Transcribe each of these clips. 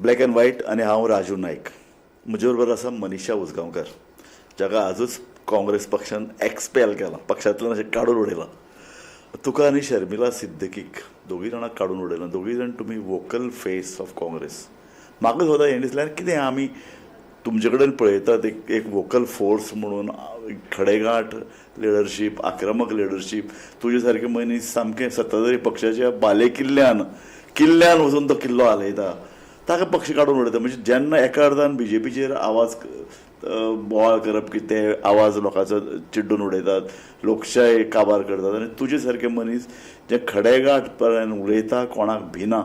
Black and white आनी हांव राजू नायक. म्हजे बरोबर आसा मनीषा उसगांवकर, जाका आजूच काँग्रेस पक्षान एक्सपेल केलां, पक्षांतल्यान अशें काडून उडयलां. तुका आनी शर्मिला सिद्दीकीक दोगूय जाणांक काडून उडयलां. दोगूय जाण तुमी वोकल फेस ऑफ काँग्रेस. म्हाका सुद्दां हें दिसलें कितें आमी तुमचे कडेन पळयतात एक एक वोकल फोर्स म्हणून, खडेगांठ लिडरशीप, आक्रमक लिडरशीप. तुजे सारके मनीस सामकें सत्ताधारी पक्षाच्या बाले किल्ल्यान किल्ल्यान वचून तो किल्लो हालयता, ताका पक्ष काडून उडयता. म्हणजे जेन्ना एका अर्थान बीजेपीचेर आवाज बोवाळ करप की ते आवाज लोकांचो चिड्डून उडयतात, लोकशाय काबार करतात, आनी तुजे सारके मनीस जे खडेगांठपणान उलयता, कोणाक भिना,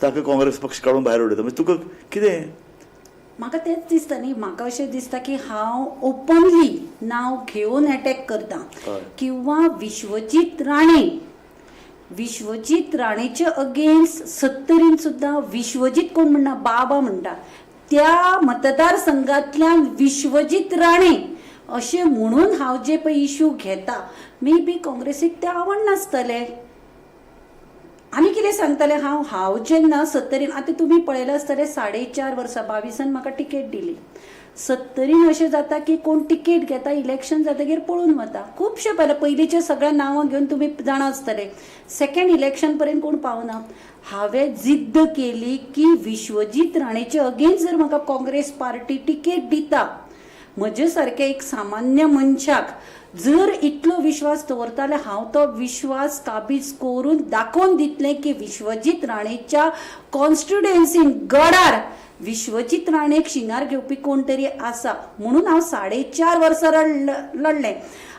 ताका काँग्रेस पक्ष काडून भायर उडयता. म्हणजे तुका कितें? म्हाका तेंच दिसता न्ही, म्हाका अशें दिसता की हांव ओपनली नांव घेवन एटॅक करता किंवा विश्वजीत राणे, विश्वजीत राणेचे अगेन्स्ट सत्तरीन सुद्दां विश्वजीत कोण म्हणना, बाबा म्हणटा. त्या मतदारसंघातल्यान विश्वजीत राणे अशें म्हणून हांव जे पळय इशू घेता, मे बी काँग्रेसीक ते आवडनासतले. आनी कितें सांगतलें हांव, हांव जेन्ना सत्तरीन, आतां तुमी पळयलां आसतलें, 4.5 वर्सां 22 म्हाका टिकेट दिली. सत्तरीन अशें जाता की कोण टिकेट घेता, इलेक्शन जातकीर पळून वता. खुबशे पळयला, पयलींचे सगळ्या नांवां घेवन तुमी जाणा आसतले. सेकंड इलेक्शन पर्यंत कोण पावना. हांवें जिद्द केली की विश्वजीत राणेचे अगेन्स्ट जर म्हाका काँग्रेस पार्टी टिकेट दिता, म्हजे सारके एक सामान्य मनशाक जर इतलो विश्वास दवरता जाल्यार हांव तो विश्वास काबीज करून दाखोवन दितलें की विश्वजीत राणेच्या कॉन्स्टिट्युएन्सीन गडार विश्वजीत राणेक शिंगार घेवपी कोण तरी आसा. म्हणून हांव 4.5 वर्सां लडलें.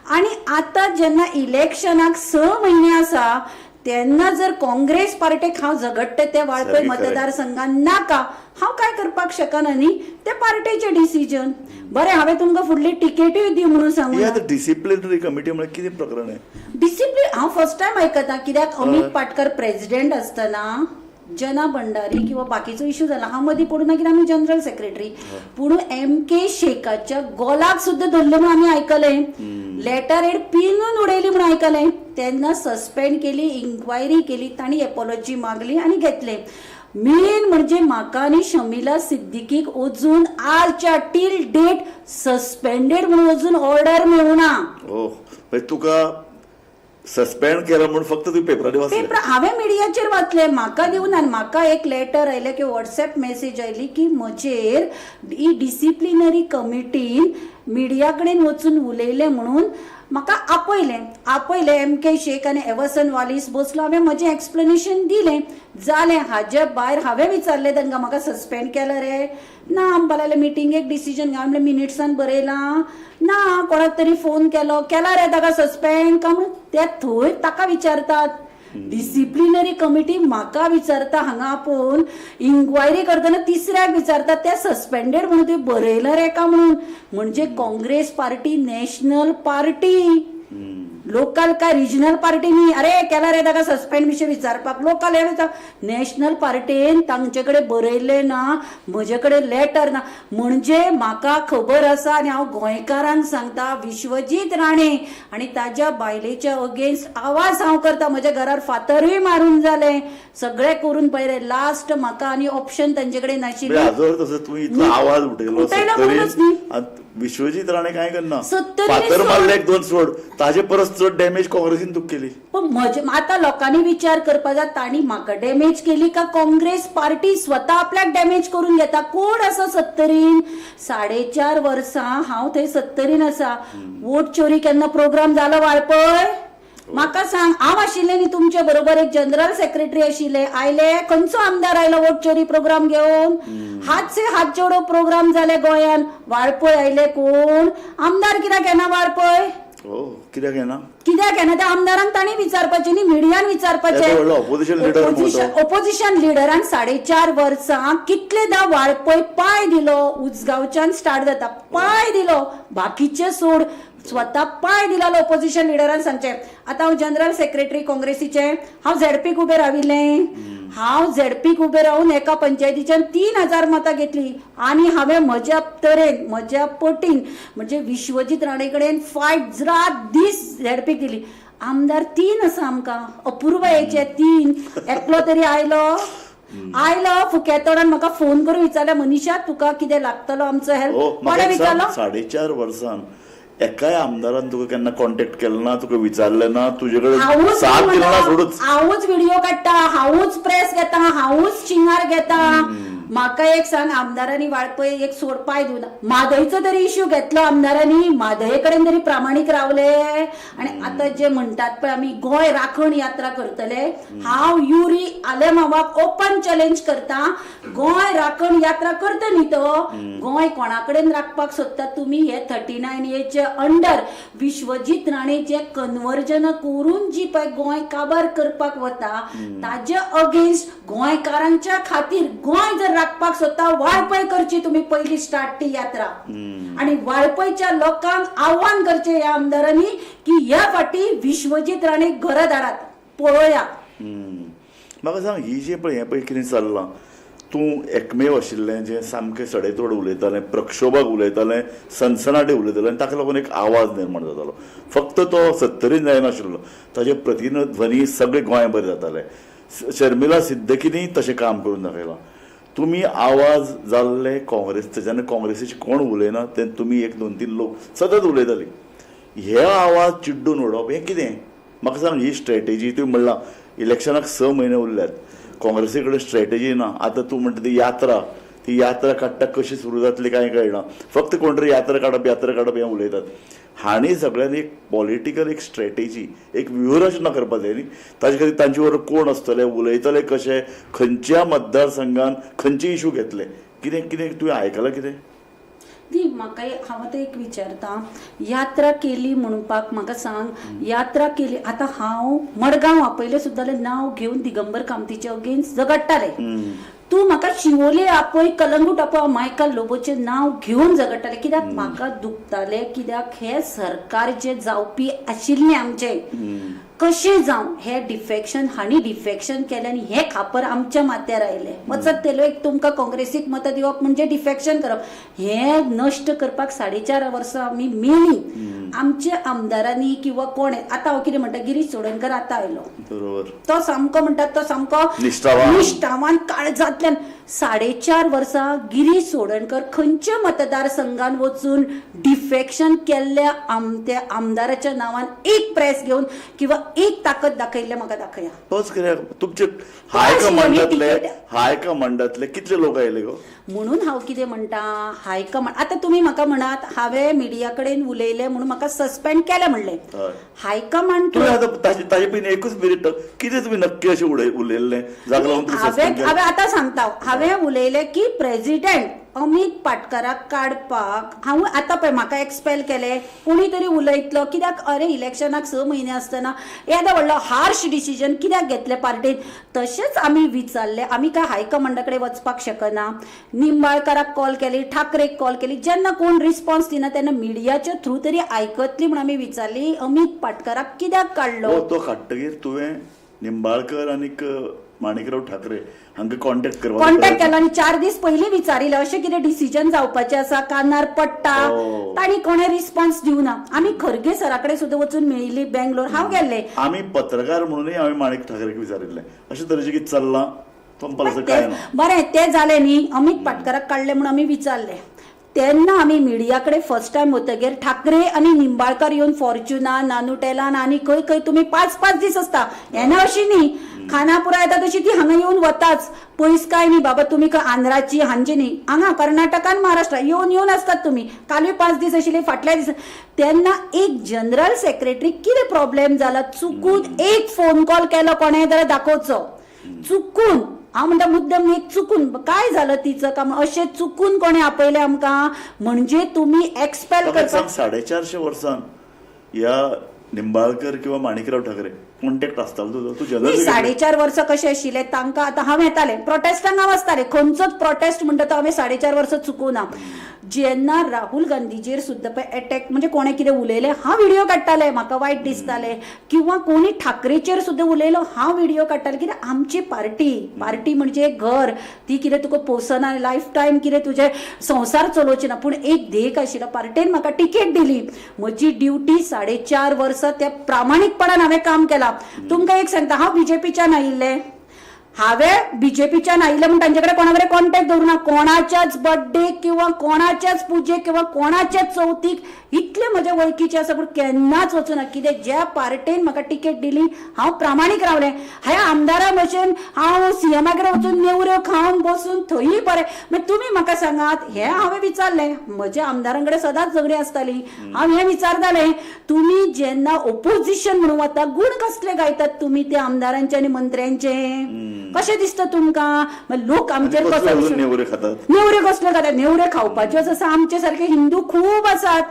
आनी आतां जेन्ना इलेक्शनाक 6 म्हयने आसा तेन्ना जर काँग्रेस पार्टेक हांव झगडटे ते वाळपय मतदारसंघान नाका, हांव काय करपाक शकना न्ही, ते पार्टेचे डिसिजन. बरें, हांवें तुमकां फुडली टिकेटूय दी म्हणून सांगू. डिसिप्लिनरी कमिटी म्हळ्यार कितें प्रकरण आहे? डिसिप्लीन हांव फर्स्ट टायम आयकता. कित्याक अमित पाटकर प्रेसिडेंट आसतना जना भंडारी किंवा बाकीचो इश्यू जाला, हांव मदीं पडूं ना, कित्याक आमी जनरल सेक्रेटरी. पूण एम के शेखाच्या गोलाक सुद्दां धरलें म्हणून आमी आयकलें, लेटर हेड पिनून उडयली म्हणून आयकलें. तेन्ना सस्पेंड केली, इन्क्वायरी केली, तांणी एपोलॉजी मागली आनी घेतलें. मेन म्हणजे म्हाका आनी शमिला सिद्दीकीक अजून आजच्या टील डेट सस्पेंडेड म्हणून अजून ऑर्डर मेळूना. तुका सस्पेंड केला म्हणून फक्त तुम्ही पेपरांनी वाचले? पेपर हांवें मिडियाचेर वाचले, म्हाका दिवन. आनी म्हाका एक लेटर आयलें की वॉट्सएप मेसेज आयली की म्हजेर ही डिसिप्लिनरी कमिटीन मिडिया कडेन वचून उलयलें म्हणून म्हाका आपयलें. आपयलें, एम के शेख आनी एवर्सन वालीस बसलो. हांवें म्हजें एक्सप्लेनेशन दिलें, जालें. हाजे भायर हांवें विचारलें तांकां, म्हाका सस्पेंड केलां रे? ना म्हणपाक लागले, मिटिंगेक डिसिजन घाल. म्हणलें मिनिट्सान बरयलां ना, कोणाक तरी फोन केलो, केला रे ताका सस्पेंड काय म्हणून ते थंय ताका विचारतात. डिसिप्लिनरी कमिटी म्हाका विचारता, हांगा आपोवन इन्क्वायरी करतना तिसऱ्याक विचारतात ते सस्पेंडेड म्हणून तुवें बरयलां रे का म्हणून. म्हणजे Congress party national party, local काय रिजनल पार्टी न्ही. अरे केला रे ताका सस्पेंड विशय विचारपाक लोकल हे विचार. नॅशनल पार्टीन तांचे कडेन बरयल्लें ना, म्हजे कडेन लेटर ना. म्हणजे म्हाका खबर आसा आनी हांव गोंयकारांक सांगता, विश्वजीत राणे आनी ताज्या बायलेच्या अगेन्स्ट आवाज हांव करता. म्हज्या घरार फातरूय मारून जाले, सगळें करून पळयलें, लास्ट म्हाका आनी ऑप्शन तांचे कडेन नाशिल्लें. आवाज उठयलो म्हणूनच न्ही. विश्वजीत राणे काय करना, फातर मारले एक दोन सोड, ताजे परस चड डॅमेज काँग्रेसीन तुका केली. पण म्हजे आतां लोकांनी विचार करपाक जाय, तांणी म्हाका डॅमेज केली का काँग्रेस पार्टी स्वता आपल्याक डॅमेज करून घेता? कोण आसा सत्तरीन? 4.5 वर्सां हांव थंय सत्तरीन आसा. वोट चोरी केन्ना प्रोग्राम जालो वाळपय? म्हाका सांग. हांव आशिल्लें न्ही तुमचे बरोबर, एक जनरल सेक्रेटरी आशिल्ले. आयले खंयचो आमदार आयलो वोट चोरी प्रोग्राम घेवन? हात से हात जोडो प्रोग्राम जाले गोंयान. वाळपय आयले कोण आमदार? कित्याक येना वाळपय? कित्याक येना? कित्याक येना त्या आमदारांक तांणी विचारपाचें न्ही, मिडियान विचारपाचें. ऑपोजिशन ऑपोजिशन लिडरान 4.5 वर्सां कितलेदा वाळपय पांय दिलो? उजगांवच्यान स्टार्ट जाता, पांय दिलो, बाकीचे सोड, स्वता पांय दिलालो ऑपोजिशन लिडरान सांगचें. आतां हांव जनरल सेक्रेटरी काँग्रेसीचे, हांव झेडपीक उबें राविल्लें. हांव झेडपीक उबें रावन एका पंचायतीच्यान 3000 मतां घेतली आनी हांवें म्हज्या तरेन, म्हज्या पटीन, म्हणजे विश्वजीत राणे कडेन फायट रात दीस झेडपीक दिली. आमदार 3 आसा आमकां, अपुर्बायेचे 3, एकलो तरी आयलो? आयलो फुक्या तोंडान म्हाका फोन करून विचारलें, मनीषा तुका कितें लागतलो आमचो हेल्प? हो, कोणें म्हाका एक सांग, विचारलो? 4.5 वर्सान एकाय आमदारान तुका केन्ना कॉन्टेक्ट केलो ना, तुका विचारलें ना, तुजे कडेन हांवूच साथ दिलो ना सोडूच? हांवूच व्हिडिओ काडटा, हांवूच प्रेस घेता, हांवूच शिंगार घेता. म्हाका एक सांग, आमदारांनी वाळपय एक सोडपाय दिवना. म्हादयचो तरी इश्यू घेतलो आमदारांनी, म्हादये कडेन तरी प्रामाणीक रावले. आनी आतां जे म्हणटात पळय आमी गोंय राखण यात्रा करतले, हांव युरी आलेमावाक ओपन चॅलेंज करता, गोंय राखण यात्रा करता न्ही तो, गोंय कोणा कडेन राखपाक सोदता तुमी? हे 39 एचे अंडर विश्वजीत राणे जे कन्वर्जन करून जी पळय गोंय काबार करपाक वता ताजे अगेन्स्ट गोंयकारांच्या खातीर गोंय जर राखपाक सोदता, वाळपय करची तुमी पयली स्टार्ट ती यात्रा. आनी वाळपयच्या लोकांक आव्हान करचें ह्या आमदारांनी की ह्या फाटी विश्वजीत राणे घरा धाडात पळोवया. म्हाका सांग, ही जे पळय हें पळय कितें चल्लां, तूं एकमेव आशिल्लें जें सामकें सडेतोड उलयतालें, प्रक्षोभक उलयतालें, सनसनाटी उलयतालें, आनी ताका लागून एक आवाज निर्माण जातालो. फक्त तो सत्तरीन जायनाशिल्लो, ताजे प्रतिध्वनी सगळे गोंयभर जाताले. शर्मिला सिद्दकीनी तशें काम करून दाखयलां. तुमी आवाज जाल्ले काँग्रेस, जेन्ना काँग्रेसीचे कोण उलयना तेन्ना तुमी 1 2 3 लोक सतत उलयताली. हे आवाज चिड्डून उडोवप हें कितें? म्हाका सांग, ही स्ट्रॅटेजी तुवें म्हणलां इलेक्शनाक 6 म्हयने उरल्यात, काँग्रेसी कडेन स्ट्रॅटेजी ना. आतां तूं म्हणटा ती यात्रा, ती यात्रा काडटा कशी सुरू जातली कांय कळना, फक्त कोण तरी यात्रा काडप यात्रा काडप हें उलयतात. हांणी सगळ्यांनी एक पॉलिटिकल एक स्ट्रॅटेजी, एक व्यूहरचना करपाक जाय न्ही. ताजे खातीर तांचे बरोबर कोण आसतले, उलयतले कशे, खंयच्या मतदारसंघान खंयचे इशू घेतले, कितें कितें तुवें आयकलां कितें? न्ही, म्हाका हांव आतां एक विचारता, यात्रा केली म्हणपाक म्हाका सांग, यात्रा केली आतां हांव मडगांव आपयलें सुद्दां जाल्यार नांव घेवन दिगंबर कामतीचे अगेन्स्ट झगडटालें. तूं म्हाका शिवोले आपय, कलंगूट आपय, हांव मायकल लोबोचें नांव घेवन झगडटालें. कित्याक म्हाका दुखतालें, कित्याक हें सरकार जें जावपी आशिल्लें आमचें कशें जावं हे डिफेक्शन, हांणी डिफेक्शन केलें आनी हें खापर आमच्या माथ्यार आयलें. वचत तेलो एक तुमकां काँग्रेसीक मतां दिवप म्हणजे डिफेक्शन करप, हें नश्ट करपाक 4.5 वर्सां आमी मेली. आमच्या आमदारांनी किंवा कोण आतां हांव कितें म्हणटा, गिरीश चोडणकर आतां आयलो, बरोबर, तो सामको म्हणटात तो सामको निश्ठावान काळजांतल्यान. 4.5 वर्सां गिरीश चोडणकर खंयच्या मतदारसंघान वचून डिफेक्शन केल्ल्या त्या आमदाराच्या नांवान एक प्रेस घेवन किंवा एक ताकद दाखयल्लें म्हाका दाखया. तोच कित्याक तुमचे हायकमांडांतले, हायकमांडांतले कितले लोक आयले गो? म्हणून हांव कितें म्हणटा, हायकमांड आतां तुमी म्हाका म्हणात हांवें मिडिया कडेन उलयलें म्हणून म्हाका सस्पेंड केलें म्हणलें. हायकमांड तुमी आतां ताजे पयलीं एकूच मिनीट, कितें तुमी नक्की अशें उलयल्लें जाका लागून तुमी सस्पेंड केलें? हांवें आतां सांगता, हांवें उलयलें की प्रेजिडेंट अमीत पाटकराक काडपाक हांव आतां पळय म्हाका एक्सपेल केलें, कोणी तरी उलयतलो कित्याक अरे इलेक्शनाक 6 म्हयने आसतना येदो व्हडलो हार्श डिसिजन कित्याक घेतलें पार्टीन? तशेंच आमी विचारलें, आमी काय हायकमांडा कडेन वचपाक शकना. निंबाळकराक कॉल केली, ठाकरेक कॉल केली, जेन्ना कोण रिस्पॉन्स दिना तेन्ना मिडियाच्या थ्रू तरी आयकतली म्हूण आमी विचारली अमीत पाटकराक कित्याक काडलो? तो काडटकीर तुवें निंबाळकर आनीक माणिकराव ठाकरे हांकां कॉन्टेक्ट करपाक कॉन्टेक्ट केलो आनी 4 दीस पयलीं विचारिल्लें अशें कितें डिसिजन जावपाचें आसा, कानार पडटा, तांणी कोणें रिस्पॉन्स दिवना. आमी खरगे सरा कडेन सुद्दां वचून मेळिल्ली बेंगलोर, हांव गेल्लें. आमी पत्रकार म्हणूनय हांवें माणिक ठाकरेक विचारिल्लें अशें तरेचें कितें चल्लां, तो म्हणपाक लागलो काय ना. बरें तें जालें न्ही, अमीत पाटकराक काडलें म्हूण आमी विचारलें तेन्ना आमी मिडिया कडेन फर्स्ट टायम वतगीर ठाकरे आनी निंबाळकर येवन फॉर्च्युना, नानुटेलान आनी खंय खंय तुमी 5-5 दीस आसता, येना अशी न्ही, खानापुरा येता तशी ती हांगा येवन वताच, पयस काय न्ही बाबा तुमी खंय आंध्राची हांची न्ही, हांगा कर्नाटकान महाराष्ट्रा येवन येवन आसतात तुमी. कालूय 5 दीस आशिल्ले, फाटल्या दीस. तेन्ना एक जनरल सेक्रेटरी कितें प्रॉब्लेम जाला, चुकून एक फोन कॉल केलो कोणें जाल्यार दाखोवचो, चुकून हांव म्हणटा मुद्दम एक चुकून काय झालं तिचं काम, अशें चुकून कोणें आपयलें आमकां म्हणजे तुमी एक्सपेल करपाक. 450 वर्सान ह्या निंबाळकर किंवा माणिकराव ठाकरे कॉन्टेक्ट आसतालो तुजो? तूं जनरल 4.5 वर्सां कशें आशिल्लें तांकां, आतां हांव येतालें प्रोटेस्टांक, हांव आसतालें, खंयचोच प्रोटेस्ट म्हणटा तो हांवें 4.5 वर्सां चुकूना. जेन्ना राहुल गांधीचेर सुद्दां पळय एटॅक म्हणजे कोणें कितें उलयलें हांव व्हिडिओ काडटालें, म्हाका वायट दिसतालें, किंवा कोणी ठाकरेचेर सुद्दां उलयलो हांव व्हिडिओ काडटालें. कित्याक आमची पार्टी, पार्टी म्हणजे एक घर, ती कितें तुका पोसना लायफ टायम, कितें तुजें संवसार चलोवची ना, पूण एक देख आशिल्लो. पार्टेन म्हाका तिकेट दिली, म्हजी ड्युटी 4.5 वर्सां त्या प्रामाणीकपणान हांवें काम केलां. तुमकां एक सांगता, हांव बीजेपीच्यान आयिल्लें, हांवें बीजेपीच्यान आयिल्लें म्हूण तांचे कडेन कोणा कडेन कॉन्टेक्ट दवरूं ना. कोणाच्याच बर्थडेक किंवा कोणाच्याच पुजेक किंवा कोणाच्याच चवथीक इतले म्हज्या वळखीचे आसा पूण केन्नाच वचूना. कित्याक ज्या पार्टेन म्हाका टिकेट दिली हांव प्रामाणीक रावलें. ह्या आमदारा भशेन हांव सीएमा कडेन वचून नेवऱ्यो खावन बसून थंयूय बरें. मागीर तुमी म्हाका सांगात, हें हांवें विचारलें, म्हज्या आमदारां कडेन सदांच झगडीं आसतालीं. हांव हें विचारतालें, तुमी जेन्ना ओपोजिशन म्हणून वता गूण कसले गायतात तुमी त्या आमदारांचे आनी मंत्र्यांचे? कशें दिसता तुमकां? लोक आमचेर कसो नेवरे खातात? नेवरे कसले खातात? नेवरे खावपाच्योच आसा. आमचे सारखे हिंदू खूब आसात.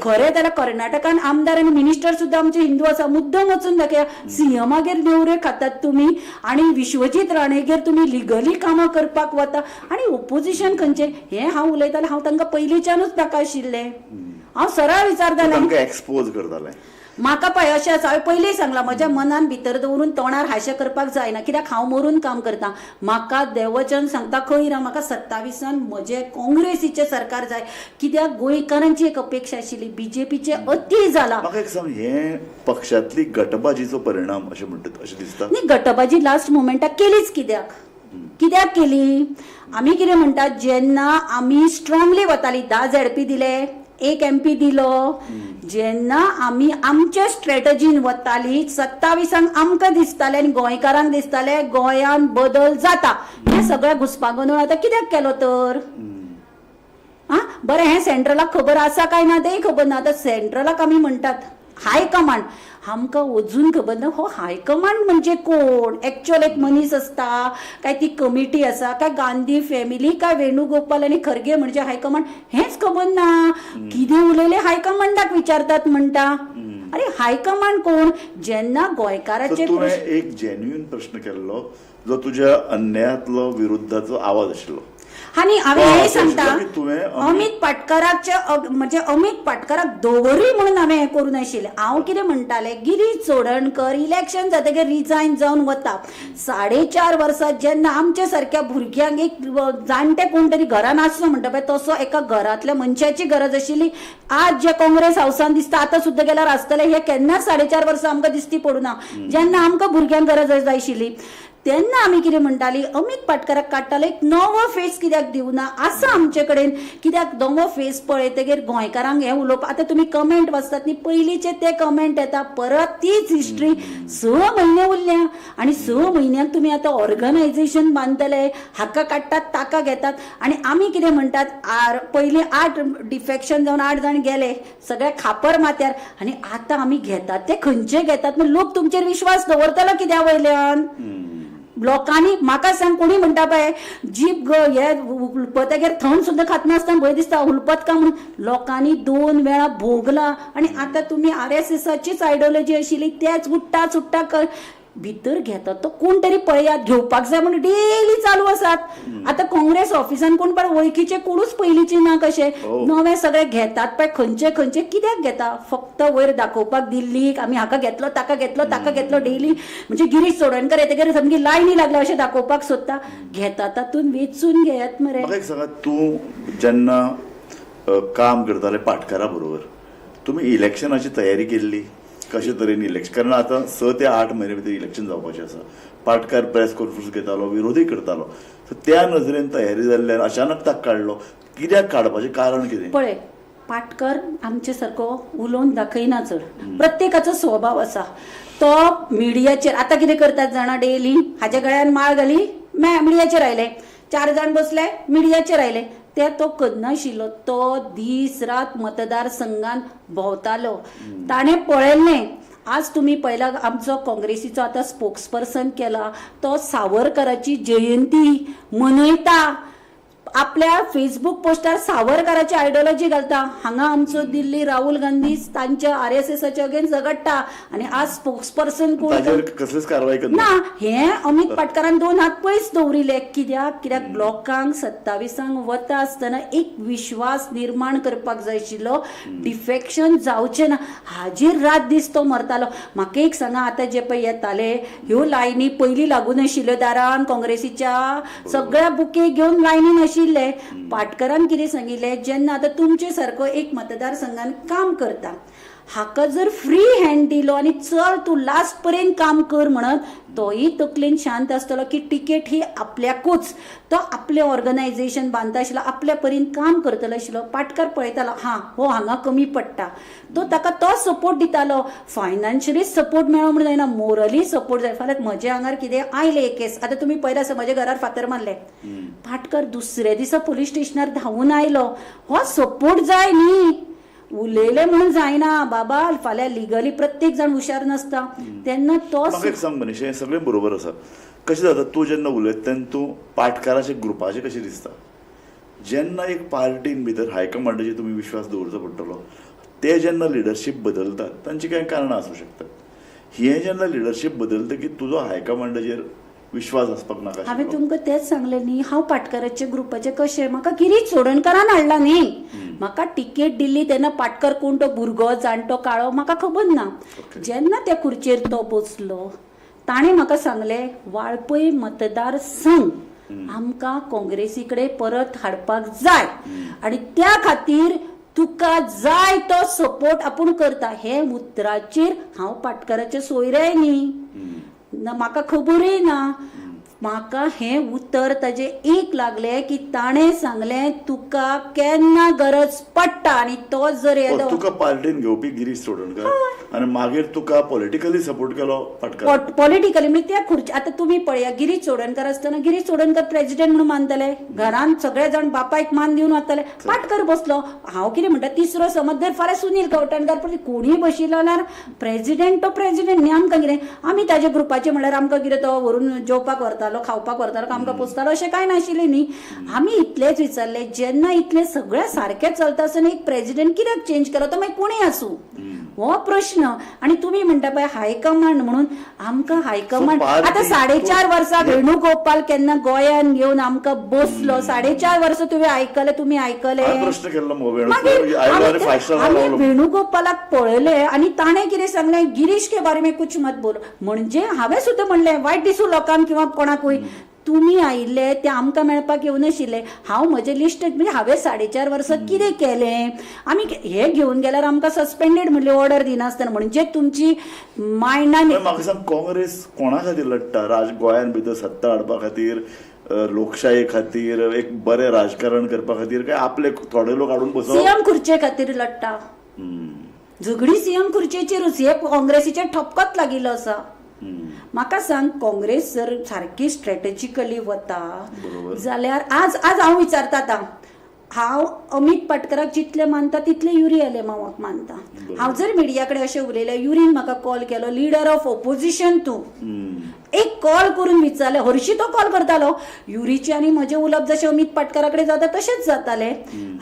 खरें जाल्यार कर्नाटकान आमदार आनी मिनिस्टर सुद्दां आमचे हिंदू आसा. मुद्दम वचून दाखया, सीएमागेर नेवरे खातात तुमी आनी विश्वजीत राणेगेर तुमी लिगली कामां करपाक वता आनी ओपोजिशन खंयचें? हें हांव उलयतालें. हांव तांकां पयलींच्यानूच नाका आशिल्लें. हांव सरळ विचारतालें, एक्सपोज करतालें. म्हाका पळय अशें आसा, हांवें पयलीं सांगलां, म्हज्या मनान भितर दवरून तोंडार हांशें करपाक जायना, कित्याक हांव मरून काम करता. म्हाका देवचन सांगता खंय ना, म्हाका 27 म्हजें काँग्रेसीचें सरकार जाय, कित्याक गोंयकारांची एक अपेक्षा आशिल्ली. बीजेपीचें अती जाला. म्हाका एक सांग, हे पक्षांतली गटबाजीचो परिणाम अशें म्हणटात अशें दिसता? न्ही, गटबाजी लास्ट मोमेंटाक केलीच कित्याक? कित्याक केली? आमी कितें म्हणटात, जेन्ना आमी स्ट्रॉंगली वताली, 10 झेडपी दिले, 1 MP दिलो, जेन्ना आमी आमच्या स्ट्रेटजीन वताली 27 आमकां दिसतालें आनी गोंयकारांक दिसतालें गोंयान बदल जाता. हें सगळें घुस्पागोंदळ आतां कित्याक केलो तर? आं बरें, हें सेंट्रलाक खबर आसा काय ना तेंय खबर ना. आतां सेंट्रलाक आमी म्हणटात हायकमांड, आमकां अजून खबर ना हो हायकमांड म्हणजे कोण? एक्चुअल एक मनीस आसता काय ती कमिटी आसा काय गांधी फॅमिली काय वेणुगोपाल आनी खरगे म्हणजे हायकमांड, हेंच खबर ना. कितें उलयलें हायकमांडाक विचारतात म्हणटा. अरे हायकमांड कोण? जेन्ना गोंयकाराचे तुवें एक जेन्युइन प्रश्न केल्लो जो तुज्या अन्यायातलो विरुद्धाचो आवाज आशिल्लो. आनी हांवें हें सांगता, अमित पाटकराचे म्हणजे अमित पाटकराक दवरूय म्हणून हांवें हें करूं नाशिल्लें. हांव कितें म्हणटालें, गिरीश चोडणकर इलेक्शन जातकीर रिजायन जावन वता. 4.5 वर्सां जेन्ना आमच्या सारक्या भुरग्यांक एक जाणटे कोण तरी घरान आसचो म्हणटा पळय, तसो एका घरांतल्या मनशाची गरज आशिल्ली. आज जे काँग्रेस हावसान दिसता आतां सुद्दां गेल्यार आसतलें, हें केन्नाच 4.5 वर्सां आमकां दिसती पडूना. जेन्ना आमकां भुरग्यांक गरज जाय आशिल्ली तेन्ना आमी कितें म्हणटाली, अमित पाटकराक काडटाले, एक नवो फेस कित्याक दिवना आसा आमचे कडेन, कित्याक नवो फेस पळयतगीर गोंयकारांक हें उलोवप. आतां तुमी कमेंट वाचतात न्ही, पयलींचे ते कमेंट येता, परत तीच हिस्ट्री. 6 म्हयने उरल्या आनी 6 म्हयन्यांक तुमी आतां ऑर्गनायझेशन बांदतले, हाका काडटात ताका घेतात. आनी आमी कितें म्हणटात, पयलीं 8 डिफेक्शन जावन 8 जाण गेले सगळे खापर माथ्यार, आनी आतां आमी घेतात ते खंयचे घेतात? लोक तुमचेर विश्वास दवरतलो कित्या वयल्यान? लोकांनी म्हाका सांग, कोणी म्हणटा पळय जीप हे हुलपतगेर थंड सुद्दां खातना भंय दिसता हुलपत का म्हणून. लोकांनी 2 वेळा भोगला. आनी आतां तुमी RSSाचीच आयडियोलॉजी आशिल्ली तेच उठ्ठा सुट्टा भितर घेतात तो कोण तरी पळयात, घेवपाक जाय म्हणून डेली चालू आसात. आतां काँग्रेस ऑफिसान कोण पण वळखीचे कोणूच पयलींचे ना, कशे नवे सगळे घेतात पळय, खंयचे खंयचे कित्याक घेता? फक्त वयर दाखोवपाक दिल्लीक आमी हाका घेतलो ताका घेतलो ताका घेतलो डेली. म्हणजे गिरीश चोडणकर येतकीर सामकी लायनी लागल्या अशें दाखोवपाक सोदता. घेता तातूंत वेंचून घेयात मरे. म्हाका एक सांगा, तूं जेन्ना काम करताले पाटकारा बरोबर, तुमी इलेक्शनाची तयारी केल्ली कशे तरेन इलेक्शन? कारण आतां 6 ते 8 म्हयने भितर इलेक्शन जावपाचें आसा. पाटकार प्रेस कॉन्फरन्स घेतालो, विरोधूय करतालो, सो त्या नजरेन तयारी जाल्ल्यान अचानक ताका काडलो, कित्याक काडपाचें कारण कितें? पळय, पाटकर आमचे सारको उलोवन दाखयना चड, प्रत्येकाचो स्वभाव आसा. तो मिडियाचेर आतां कितें करतात जाणा, डेली हाज्या गळ्यान माळ घाली, मिडियाचेर आयले, 4 जाण बसले मिडियाचेर आयले. ते तो करनाशिल्लो, तो दीस रात मतदारसंघान भोंवतालो. ताणें पळयल्लें. आज तुमी पळयला आमचो काँग्रेसीचो आतां स्पोक्सपर्सन केला, तो सावरकराची जयंती मनयता, आपल्या फेसबूक पोस्टार सावरकराची आयडियोलॉजी घालता. हांगा आमचो दिल्ली राहुल गांधी तांच्या RSSाच्या अगेन्स्ट झगडटा आनी आज स्पोक्सपर्सन कोण? कसलीच कारवाय ना. हें अमित पाटकरान 2 हात पयस दवरिले. कित्याक? कित्याक लोकांक 27 वता आसतना एक विश्वास निर्माण करपाक जाय आशिल्लो, डिफेक्शन जावचें ना हाजेर रात दीस तो मरतालो. म्हाका एक सांगा, आतां जे पळय येताले ह्यो लायनी पयलीं लागून आशिल्ल्यो दारान काँग्रेसीच्या, सगळ्या बुके घेवन लायनीन आशिल्ले. पाटकरान कितें सांगिल्लें, जेन्ना आतां तुमचे सारको एक मतदारसंघान काम करता, हाका जर फ्री हँड दिलो आनी चल तूं लास्ट पर्यंत काम कर म्हणत, तोय तकलेन शांत आसतलो की टिकेट ही आपल्याकूच, तो आपलें ऑर्गनायझेशन बांदता आशिल्लो, आपल्या परीन काम करतलो आशिल्लो. पाटकार पळयतालो हां हो हांगा कमी पडटा, तो ताका तो सपोर्ट दितालो. फायनान्शियली सपोर्ट मेळो म्हणून जायना, मोरली सपोर्ट जाय. फाल्यां म्हज्या आंगार कितें आयलें एक केस, आतां तुमी पळयला आसा म्हज्या घरार फातर मारले, पाटकर दुसऱ्या दिसा पोलीस स्टेशनार धांवून आयलो. हो सपोर्ट जाय न्ही, उलयले म्हणून जायना बाबा, फाल्यां लिगली प्रत्येक जाण हुशार नासता तेन्ना तो. म्हाका एक सांग मनीषा, हें सगळें बरोबर आसा, कशें जाता तूं जेन्ना उलयता तेन्ना तूं पाटकाराचे ग्रुपाचें कशें दिसता, जेन्ना एक पार्टीन भितर हायकमांडाचेर तुमी विश्वास दवरचो पडटलो, ते जेन्ना लिडरशीप बदलतात तांची कांय कारणां आसूं शकतात. हें जेन्ना लिडरशीप बदलता की तुजो हायकमांडाचेर विश्वास आसपाक नाका. हांवें तुमकां तेंच सांगलें न्ही, हांव पाटकाराच्या ग्रुपाचें कशें, म्हाका गिरीश चोडणकारान हाडला न्ही, म्हाका टिकेट दिल्ली तेन्ना पाटकर कोण तो भुरगो जाणटो काळो म्हाका खबर ना. जेन्ना त्या खुर्चेर तो बसलो ताणें म्हाका सांगलें वाळपय मतदार संघ आमकां काँग्रेसी कडेन परत हाडपाक जाय आनी त्या खातीर तुका जाय तो सपोर्ट आपूण करता. हे उतराचेर हांव पाटकाराचें सोयरेय न्ही, म्हाका खबरूय ना. म्हाका हें उतर ताजें एक लागलें की ताणें सांगलें तुका केन्ना गरज पडटा आनी तो जर येदो तुका पार्टीन घेवपी गिरीश चोडणकर आनी मागीर तुका पॉलिटिकली सपोर्ट केलो पाटकार. पॉलिटिकली म्हणजे त्या खुर्ची आतां तुमी पळया, गिरीश चोडणकर आसतना गिरीश चोडणकर प्रेजिडेंट म्हणून मानतले, घरान सगळे जाण बापायक मान दिवन वताले, पाटकर बसलो. हांव कितें म्हणटा, तिसरो समज जर फाल्यां सुनील कवठणकार पण कोणीय बशिल्लो जाल्यार प्रेजिडेंट तो प्रेजिडेंट न्ही. आमकां कितें, आमी ताजे ग्रुपाचे म्हणल्यार आमकां कितें तो व्हरून जेवपाक व्हरतालो, खावपाक व्हरतालो, आमकां पोसतालो अशें कांय नाशिल्लें न्ही. आमी इतलेंच विचारलें, जेन्ना इतलें सगळें सारकें चलता आसतना एक प्रेजिडेंट कित्याक चेंज केलो, तो मागीर कोणूय आसूं, हो प्रश्न. आनी तुमी म्हणटा पळय हायकमांड म्हणून, आमकां हायकमांड आतां 4.5 वर्सां वेणुगोपाल केन्ना गोंयान येवन आमकां बसलो, 4.5 वर्सां तुवें आयकलें, तुमी आयकलें. आमी वेणुगोपालाक पळयलें आनी ताणें कितें सांगलें, गिरीश के बारे में कुछ मत बोलो. म्हणजे हांवें सुद्दां म्हणलें वायट दिसूं लोकांक किंवा कोणाकूय, तुमी आयिल्ले ते आमकां मेळपाक येवनाशिल्ले. हांव म्हजें लिस्ट म्हणजे हांवें 4.5 वर्सां कितें केलें, आमी हे घेवन गेल्यार आमकां सस्पेंडेड म्हणली ऑर्डर दिनासतना, म्हणजे तुमची मायंडान. म्हाका सांग, काँग्रेस कोणा खातीर लडटा? राज गोंयान भितर सत्ता हाडपा खातीर, लोकशाये खातीर, एक बरें राजकारण करपा खातीर, काय आपले थोडे लोक हाडून बसोवप? सीएम खुर्चे खातीर लडटा. झगडी सीएम खुर्चेचेरूच, हे काँग्रेसीचेर ठपकत लागिल्लो आसा. म्हाका सांग, काँग्रेस जर सारकी स्ट्रॅटेजिकली वता जाल्यार आज आज हांव विचारता, आतां हांव अमीत पाटकराक जितले मानता तितले युरी आलेमावाक मानता. हांव जर मिडिया कडेन अशें उलयलें, युरीन म्हाका कॉल केलो, लिडर ऑफ ऑपोजिशन तूं, एक कॉल करून विचारलें, हरशीं तो कॉल करतालो. युरीचे आनी म्हजें उलोवप जशें अमीत पाटकरा कडेन जाता तशेंच जातालें.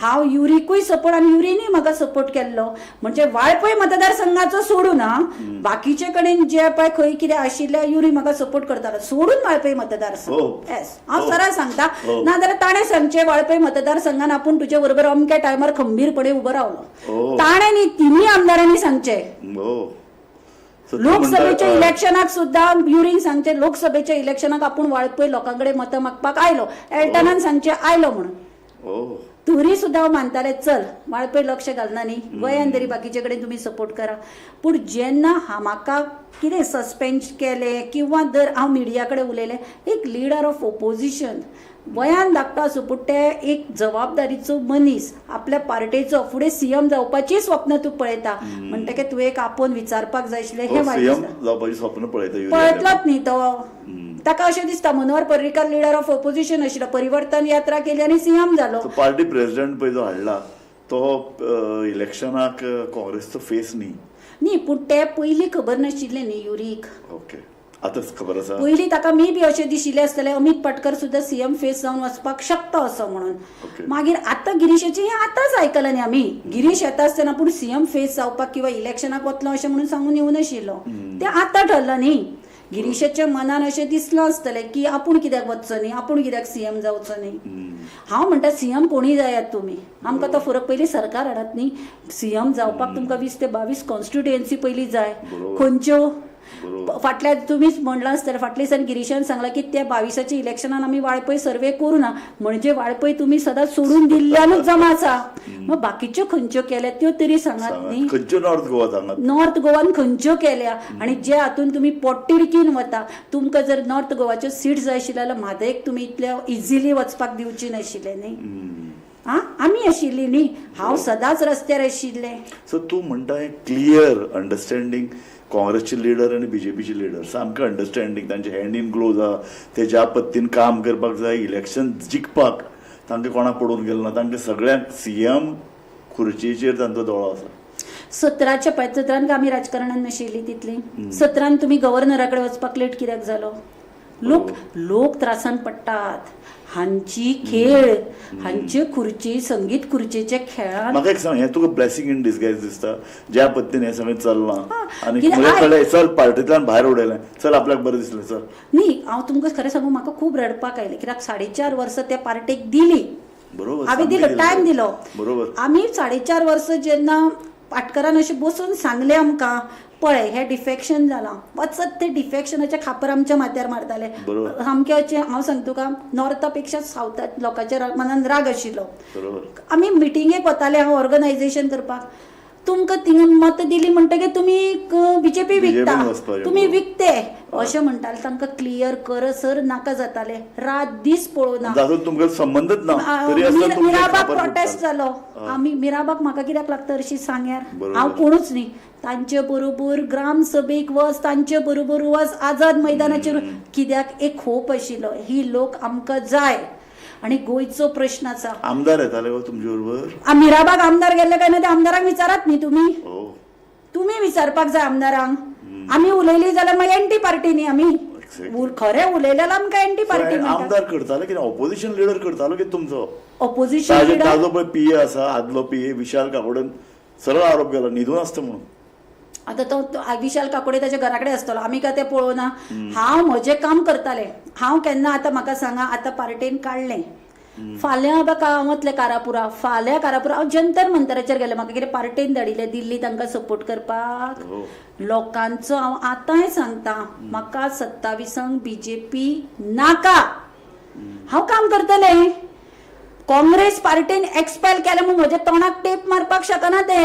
हांव युरीकूय सपोर्ट आनी युरीनूय म्हाका सपोर्ट केल्लो. म्हणजे वाळपय मतदारसंघाचो सोडून हा, बाकीचे कडेन जे पळय खंय कितें आशिल्लें युरी म्हाका सपोर्ट करतालो, सोडून वाळपय मतदारसंघ. येस, हांव सरळ सांगता, नाजाल्यार ताणें सांगचें वाळपय मतदारसंघान आपूण तुजे बरोबर अमक्या टायमार खंबीरपणे उबो रावलो, ताणें न्ही तिनूय आमदारांनी सांगचें. लोकसभेच्या इलेक्शनाक सुद्दां युरीन सांगचें, लोकसभेच्या इलेक्शनाक आपूण वाळपय लोकां कडेन मतां मागपाक आयलो, एल्टनान सांगचें आयलो म्हणून. तरी सुद्दां हांव मानतालें चल वाळपय लक्ष घालना न्ही, गोंयान तरी बाकीचे कडेन तुमी सपोर्ट करा. पूण जेन्ना म्हाका कितें सस्पेंड केलें किंवा जर हांव मिडिया कडेन उलयलें, एक लिडर ऑफ ओपोजिशन वयान धाकटो आसूं पूण ते एक जबाबदारीचो मनीस, आपल्या पार्टेचो फुडें सीएम जावपाची स्वप्न तूं पळयता, म्हणटकीर तुवें एक आपोवन विचारपाक जाय आशिल्लें. हें वायट स्वप्न पळयतलोच न्ही तो. ताका अशें दिसता Manohar Parrikar leader of opposition आशिल्लो, परिवर्तन यात्रा केली आनी सीएम जालो. पार्टी प्रेसिडेंट पळय जो हाडला तो इलेक्शनाक काँग्रेसचो फेस न्ही न्ही, पूण ते पयलीं खबर नाशिल्लें न्ही युरीक. ओके, आतांच खबर आसा. पयलीं ताका मे बी अशें दिशिल्लें आसतलें अमीत पाटकर सुद्दां सीएम फेस जावन वचपाक शकता असो म्हणून. मागीर आतां गिरीशाचें हें आतांच आयकलां न्ही आमी, गिरीश येता आसतना पूण सीएम फेस जावपाक किंवा इलेक्शनाक वतलो अशें म्हणून सांगून येवनाशिल्लो, तें आतां ठरलां न्ही. गिरीशाच्या मनान अशें दिसलां आसतलें की आपूण कित्याक वचचो न्ही, आपूण कित्याक सीएम जावचो न्ही. हांव म्हणटा सीएम कोणूय जायात तुमी, आमकां तो फरक पयलीं सरकार हाडात न्ही. सीएम जावपाक तुमकां 20 ते 22 कॉन्स्टिट्युएन्सी पयलीं जाय, खंयच्यो बरोबर. फाटल्या तुमीच म्हणलां आसतलें, फाटल्या दिसान गिरीशान सांगलां की त्या 22 इलेक्शनान आमी वाळपय सर्वे करूं ना, म्हणजे वाळपय तुमी सदांच सोडून दिल्ल्यानूच जमा आसा. मग बाकीच्यो खंयच्यो केल्या त्यो तरी सांगात न्ही. खंयच्यो नॉर्थ गोवा सांगात, नॉर्थ गोवान खंयच्यो केल्या आनी जे हातून तुमी पोटतिडकीन वता. तुमकां जर नॉर्थ गोवाच्यो सीट जाय आशिल्ल्यो जाल्यार म्हादयक तुमी इतल्या इजिली वचपाक दिवची नाशिल्ले न्ही. आं, आमी आशिल्ली न्ही, हांव सदांच रस्त्यार आशिल्लें. सो तूं म्हणटा हें क्लियर अंडरस्टँडींग काँग्रेसचे लिडर आनी बीजेपीचे लिडर सामकें अंडरस्टँडींग, तांचे हँड इन ग्लोज आहा. ते ज्या पद्दतीन काम करपाक जाय इलेक्शन जिखपाक तांकां कोणाक पडून गेलें ना. तांकां सगळ्यांक सीएम खुर्चीचेर तांचो दोळो आसा. 17च्या पळय, 17 आमी राजकारणान नाशिल्ली तितली. 17 तुमी गव्हर्नरा कडेन वचपाक लेट कित्याक जालो? लोक लोक त्रासान पडटात. हांची खेळ, हांचे खुर्ची, संगीत खुर्चेच्या खेळान. म्हाका एक सांग, हें तुका ब्लेसिंग इन डिसगायज दिसता ज्या पद्दतीन हें सगळें चल्लां आनी कळ्ळें चल पार्टींतल्यान भायर उडयलें, चल आपल्याक बरें दिसलें चल? न्ही, हांव तुमकां खरें सांगू, म्हाका खूब रडपाक आयलें कित्याक 4.5 वर्सां त्या पार्टेक दिली. बरोबर, हांवें दिलो टायम दिलो. बरोबर. आमी 4.5 वर्सां जेन्ना पाटकरान अशें बसून सांगलें आमकां, पळय हें डिफेक्शन जालां, वचत ते डिफेक्शनाचे खापर आमच्या माथ्यार मारताले. सामकें अशें हांव सांगता तुका, नॉर्था पेक्षा सावथाक लोकांच्या मनान राग आशिल्लो. आमी मिटिंगेक वताले हांव ऑर्गनायझेशन करपाक, तुमकां थिंगा मतां दिली म्हणटकीर तुमी बीजेपी विकता, तुमी विकते अशें म्हणटाले. तांकां क्लियर करसर नाका जाताले, रात दीस पळोवना. तुमकां संबंदच ना. मिराबाग प्रोटेस्ट जालो, आमी मिराबाग म्हाका कित्याक लागता हरशीं सांग्यार, हांव कोणूच न्ही. तांचे बरोबर ग्राम सभेक वच, तांचे बरोबर वच आझाद मैदानाचेर, कित्याक एक होप आशिल्लो ही लोक आमकां जाय आनी गोंयचो प्रश्न आसा. आमदार येताले गो तुमचे बरोबर? मिराबाग आमदार गेल्ले काय ना ते आमदारांक विचारात न्ही तुमी, तुमी विचारपाक जाय आमदारांक. आमी उलयली जाल्यार मागीर एंटी पार्टी न्ही आमी, खरें उलयल्यार आमकां एंटी पार्टी. आमदार करताले की ऑपोजिशन लिडर करतालो की तुमचो ऑपोजिशन लिडर? ताजो पळय पीए आसा, आदलो पीए विशाल काकोडेन सरळ आरोप केला न्हिदून आसता म्हणून. आतां तो विशाल काकोडे ताच्या घरा कडेन आसतलो, आमी काय तें पळोवना. हांव म्हजें काम करतालें. हांव केन्ना, आतां म्हाका सांगा, आतां पार्टेन काडलें, फाल्यां आतां हांव वतलें कारापुरा, फाल्यां कारापुरा हांव जंतर मंतराचेर गेलें. म्हाका कितें पार्टेन धाडिल्लें दिल्ली तांकां सपोर्ट करपाक लोकांचो. हांव आतांय सांगता, म्हाका 27 बीजेपी नाका. हांव काम करतलें. काँग्रेस पार्टेन एक्सपेल केलें म्हूण म्हज्या तोंडाक टेप मारपाक शकना ते.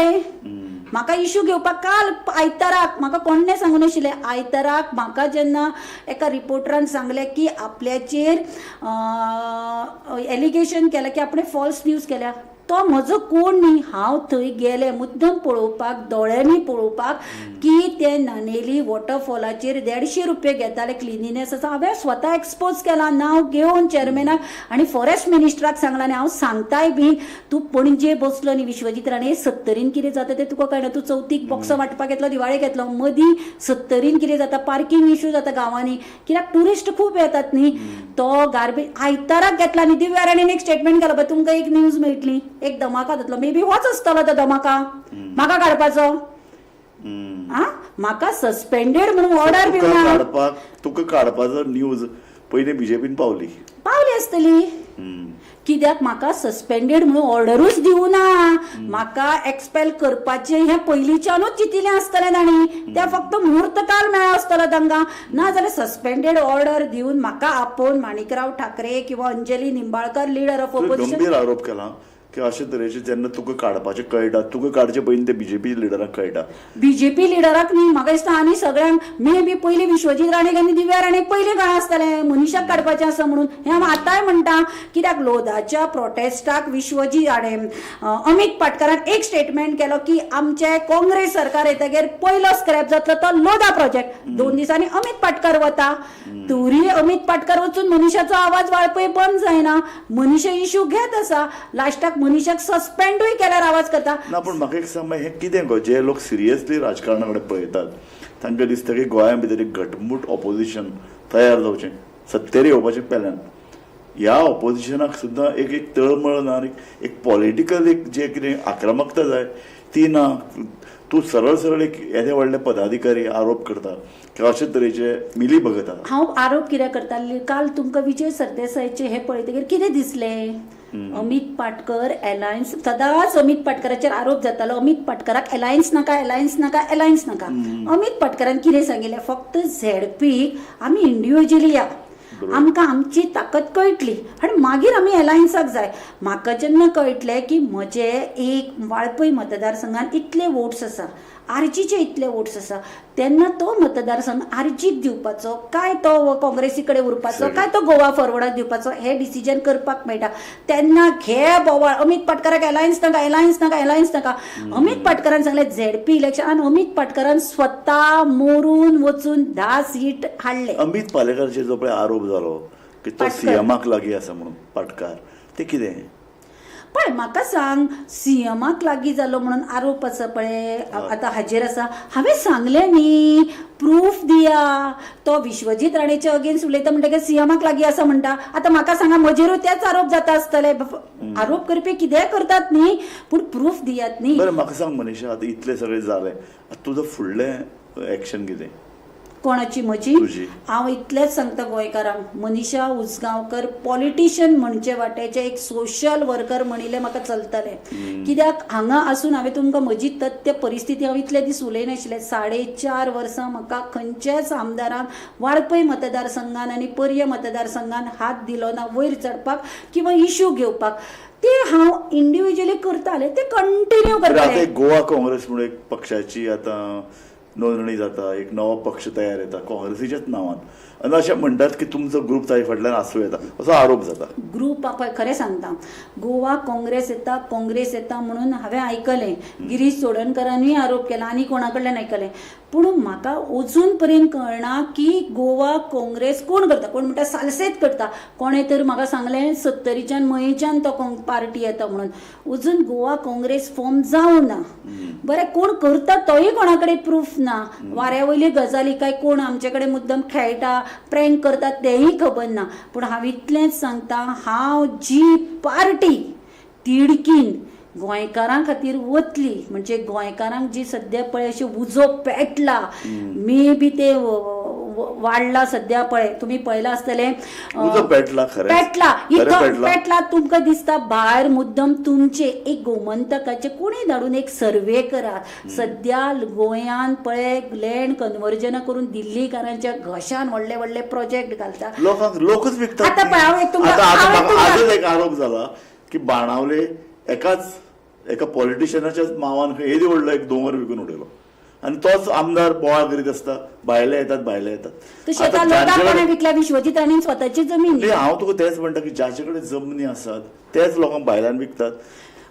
म्हाका इशू घेवपाक काल आयताराक म्हाका कोणें सांगूं नाशिल्लें. आयताराक म्हाका जेन्ना एका रिपोर्टरान सांगलें की आपल्याचेर एलिगेशन केलें की आपणें फॉल्स न्यूज केल्या, तो म्हजो कोण न्ही. हांव थंय गेलें मुद्दम पळोवपाक, दोळ्यांनी पळोवपाक की ते नानेली वॉटरफॉलाचेर 150 रुपये घेताले क्लिनिनेस आसा. हांवें स्वता एक्सपोज केला, नांव घेवन चेअरमॅनाक आनी फॉरेस्ट मिनिस्टराक सांगलां. आनी हांव सांगताय बी, तूं पणजे बसलो न्ही विश्वजीत राणे, 70 कितें जाता तें तुका कळना. तूं चवथीक बॉक्सां वांटपाक येतलो, दिवाळेक येतलो, मदीं 70 कितें जाता, पार्किंग इशू जाता गांवांनी, कित्याक ट्युरिस्ट खूब येतात न्ही. तो गार्बेज आयताराक घेतला आनी दिव्या राणेन एक स्टेटमेंट घालो, तुमकां एक न्यूज मेळटली, एक धमाका जातलो, मे बी होच आसतलो तो धमाका म्हाका काडपाचो. आ, म्हाका सस्पेंडेड म्हणून ऑर्डर बी ना. तुका काडपाचो न्यूज पयलीं बीजेपीन पावली आसतली, कित्याक म्हाका सस्पेंडेड म्हणून ऑर्डरूच दिवना. म्हाका एक्सपेल करपाचें हें पयलींच्यानूच चिंतिल्लें आसतलें तांणी, त्या फक्त मुहूर्त काल मेळ्ळो आसतलो तांकां. ना जाल्यार सस्पेंडेड ऑर्डर दिवन म्हाका आपोवन माणिकराव ठाकरे किंवा Anjali Nimbalkar leader of opposition. गंभीर आरोप केला की अशे तरेचे जेन्ना तुका काडपाचें कळटा, तुका काडचे पयलीं ते बीजेपी लिडराक कळटा. बीजेपी लिडराक न्ही, म्हाका दिसता आनी सगळ्यांक. मे बी पयलीं विश्वजीत राणेक आनी दिव्या राणेक पयलीं कळ्ळां आसतलें मनीषाक काडपाचें आसा म्हणून. हें हांव आतांय म्हणटा, कित्याक लोधाच्या प्रोटेस्टाक विश्वजीत राणे, अमीत पाटकरान एक स्टेटमेंट केलो की आमचें काँग्रेस सरकार येतगीर पयलो स्क्रॅप जातलो तो लोधा प्रोजेक्ट. 2 दिसांनी अमीत पाटकर वता, तरी अमीत पाटकर वचून मनीषाचो आवाज वाळपय बंद जायना. मनीषा इशू घेत आसा, लास्टाक मनीषाक सस्पेंडूय केल्यार आवाज करता ना. पूण म्हाका एक सांग, हें कितें गो, जे लोक सिरियसली राजकारणा कडेन पळयतात तांकां दिसता की गोंया भितर एक घटमूट ऑपोजिशन तयार जावचें, सत्तेर येवपाचें पेल्यान ह्या ऑपोजिशनाक सुद्दां एक एक तळमळ ना, एक पॉलिटिकल एक जे कितें आक्रमकता जाय ती ना. तूं सरळ सरळ एक येदे व्हडले पदाधिकारी आरोप करता की अशे तरेचे मिली भगत आहा. हांव आरोप कित्याक करता, काल तुमकां विजय सरदेसायाचे हे पळयतकीर कितें दिसलें, अमित पाटकर एलायन्स, सदांच अमित पाटकराचेर आरोप जातालो, अमित पाटकराक एलायन्स नाका, एलायन्स नाका, एलायन्स नाका. अमित पाटकरान कितें सांगिल्लें, फक्त झेडपीक आमी इंडिविज्युअली या, आमकां आमची ताकद कळटली आनी मागीर आमी एलायन्साक जाय. म्हाका जेन्ना कळटलें की म्हजे एक वाळपय मतदारसंघान इतले वोट्स आसा, आरजीचे इतले वोट्स आसा, तेन्ना तो मतदारसंघ आरजीक दिवपाचो काय तो काँग्रेसी कडेन उरपाचो काय तो गोवा फॉरवर्डाक दिवपाचो हे डिसिजन करपाक मेळटा. तेन्ना घे बोवाळ, अमित पाटकराक एलायन्स नाका, एलायन्स नाका, एलायन्स नाका. अमित पाटकरान सांगलें झेडपी इलेक्शन, आनी अमित पाटकरान स्वता मोरून वचून 10 सीट हाडले. अमित पालेकराचेर जो पळय आरोप जालो की तो सीएमाक लागीं आसा म्हणून पाटकार, ते कितें? पळय म्हाका सांग, सीएमाक लागीं जालो म्हणून आरोप आसा पळय आतां हाजेर आसा. हांवें सांगलें न्ही, प्रूफ दिया. तो विश्वजीत राणेचे अगेन्स्ट उलयता म्हणटकीर सीएमाक लागीं आसा म्हणटा. आतां म्हाका सांगा, म्हजेरूय तेच आरोप जाता आसतले. आरोप करपी कितेंय करतात न्ही, पूण प्रूफ दियात न्ही. बरें म्हाका सांग मनीषा, आतां इतलें सगळें जालें, आतां तुजो फुडलें एक्शन कितें? कोणाची? म्हजी? हांव इतलेंच सांगता गोंयकारांक, मनीषा उसगांवकर पॉलिटिशियन म्हणचे वाट्याचे एक सोशल वर्कर म्हणिल्लें म्हाका चलतलें. कित्याक हांगा आसून हांवें तुमकां म्हजी तथ्य परिस्थिती हांव इतले दीस उलयनाशिल्लें. 4.5 वर्सां म्हाका खंयच्याच आमदारान वाळपय मतदारसंघान आनी पर्ये मतदारसंघान हात दिलो ना वयर चडपाक किंवा इश्यू घेवपाक. ते हांव इंडिविज्युअली करतालें, ते कंटिन्यू करतालें. गोवा काँग्रेस म्हणून एक पक्षाची आतां नोंदणी जाता, एक नवो पक्ष तयार येता काँग्रेसीच्याच नांवान, आनी अशें म्हणटात की तुमचो ग्रूप ताजे फाटल्यान आसूं येता असो आरोप जाता. ग्रूप पळय खरें सांगता, गोवा काँग्रेस येता, काँग्रेस येता म्हणून हांवें आयकलें, गिरीश चोडणकरानूय आरोप केला आनी कोणा कडल्यान आयकलें, पूण म्हाका अजून पर्यंत कळना की गोवा काँग्रेस कोण करता. कोण म्हणटा सालसेत करता, कोणें तर म्हाका सांगलें सत्तरीच्यान मयेच्यान तो पार्टी येता म्हणून. अजून गोवा काँग्रेस फॉर्म जावना. बरें कोण करता तोय कोणा कडेन प्रूफ ना. वाऱ्या वयल्यो गजाली काय कोण आमचे कडेन मुद्दम खेळटा, प्रँक करता तेंय खबर ना. पूण हांव इतलेंच सांगता, हांव जी पार्टी तिडकीन गोंयकारां खातीर वतली, म्हणजे गोंयकारांक जी सद्या पळय अशें उजो पेटला, मे बी ते वाडला सद्या पळय, तुमी पळयलां आसतलें, पेटला, खरें पेटला, इतलो पेटला तुमकां दिसता भायर मुद्दम तुमचे एक गोमंतकाचे कोणी धाडून एक सर्वे करात. सद्या गोंयान पळय लँड कन्वर्जनां करून दिल्लीकारांच्या घशान व्हडले व्हडले प्रोजेक्ट घालता, लोकांक लोकच विकतात. आतां पळय हांव एक तुमकां आजच एक आरोप जाला की बाणावले एकाच एका पॉलिटिशियनाच्याच मावान खंय येदी व्हडलो एक दोंगर विकून उडयलो आनी तोच आमदार बोवाळ करीत आसता, भायले येतात, भायले येतात. तशें लोकांक कोणें विकल्या? विश्वजीत राणेन स्वताची जमीन. हांव तुका तेच म्हणटा की जाचे कडेन जमनी आसात तेच लोकांक भायल्यान विकतात,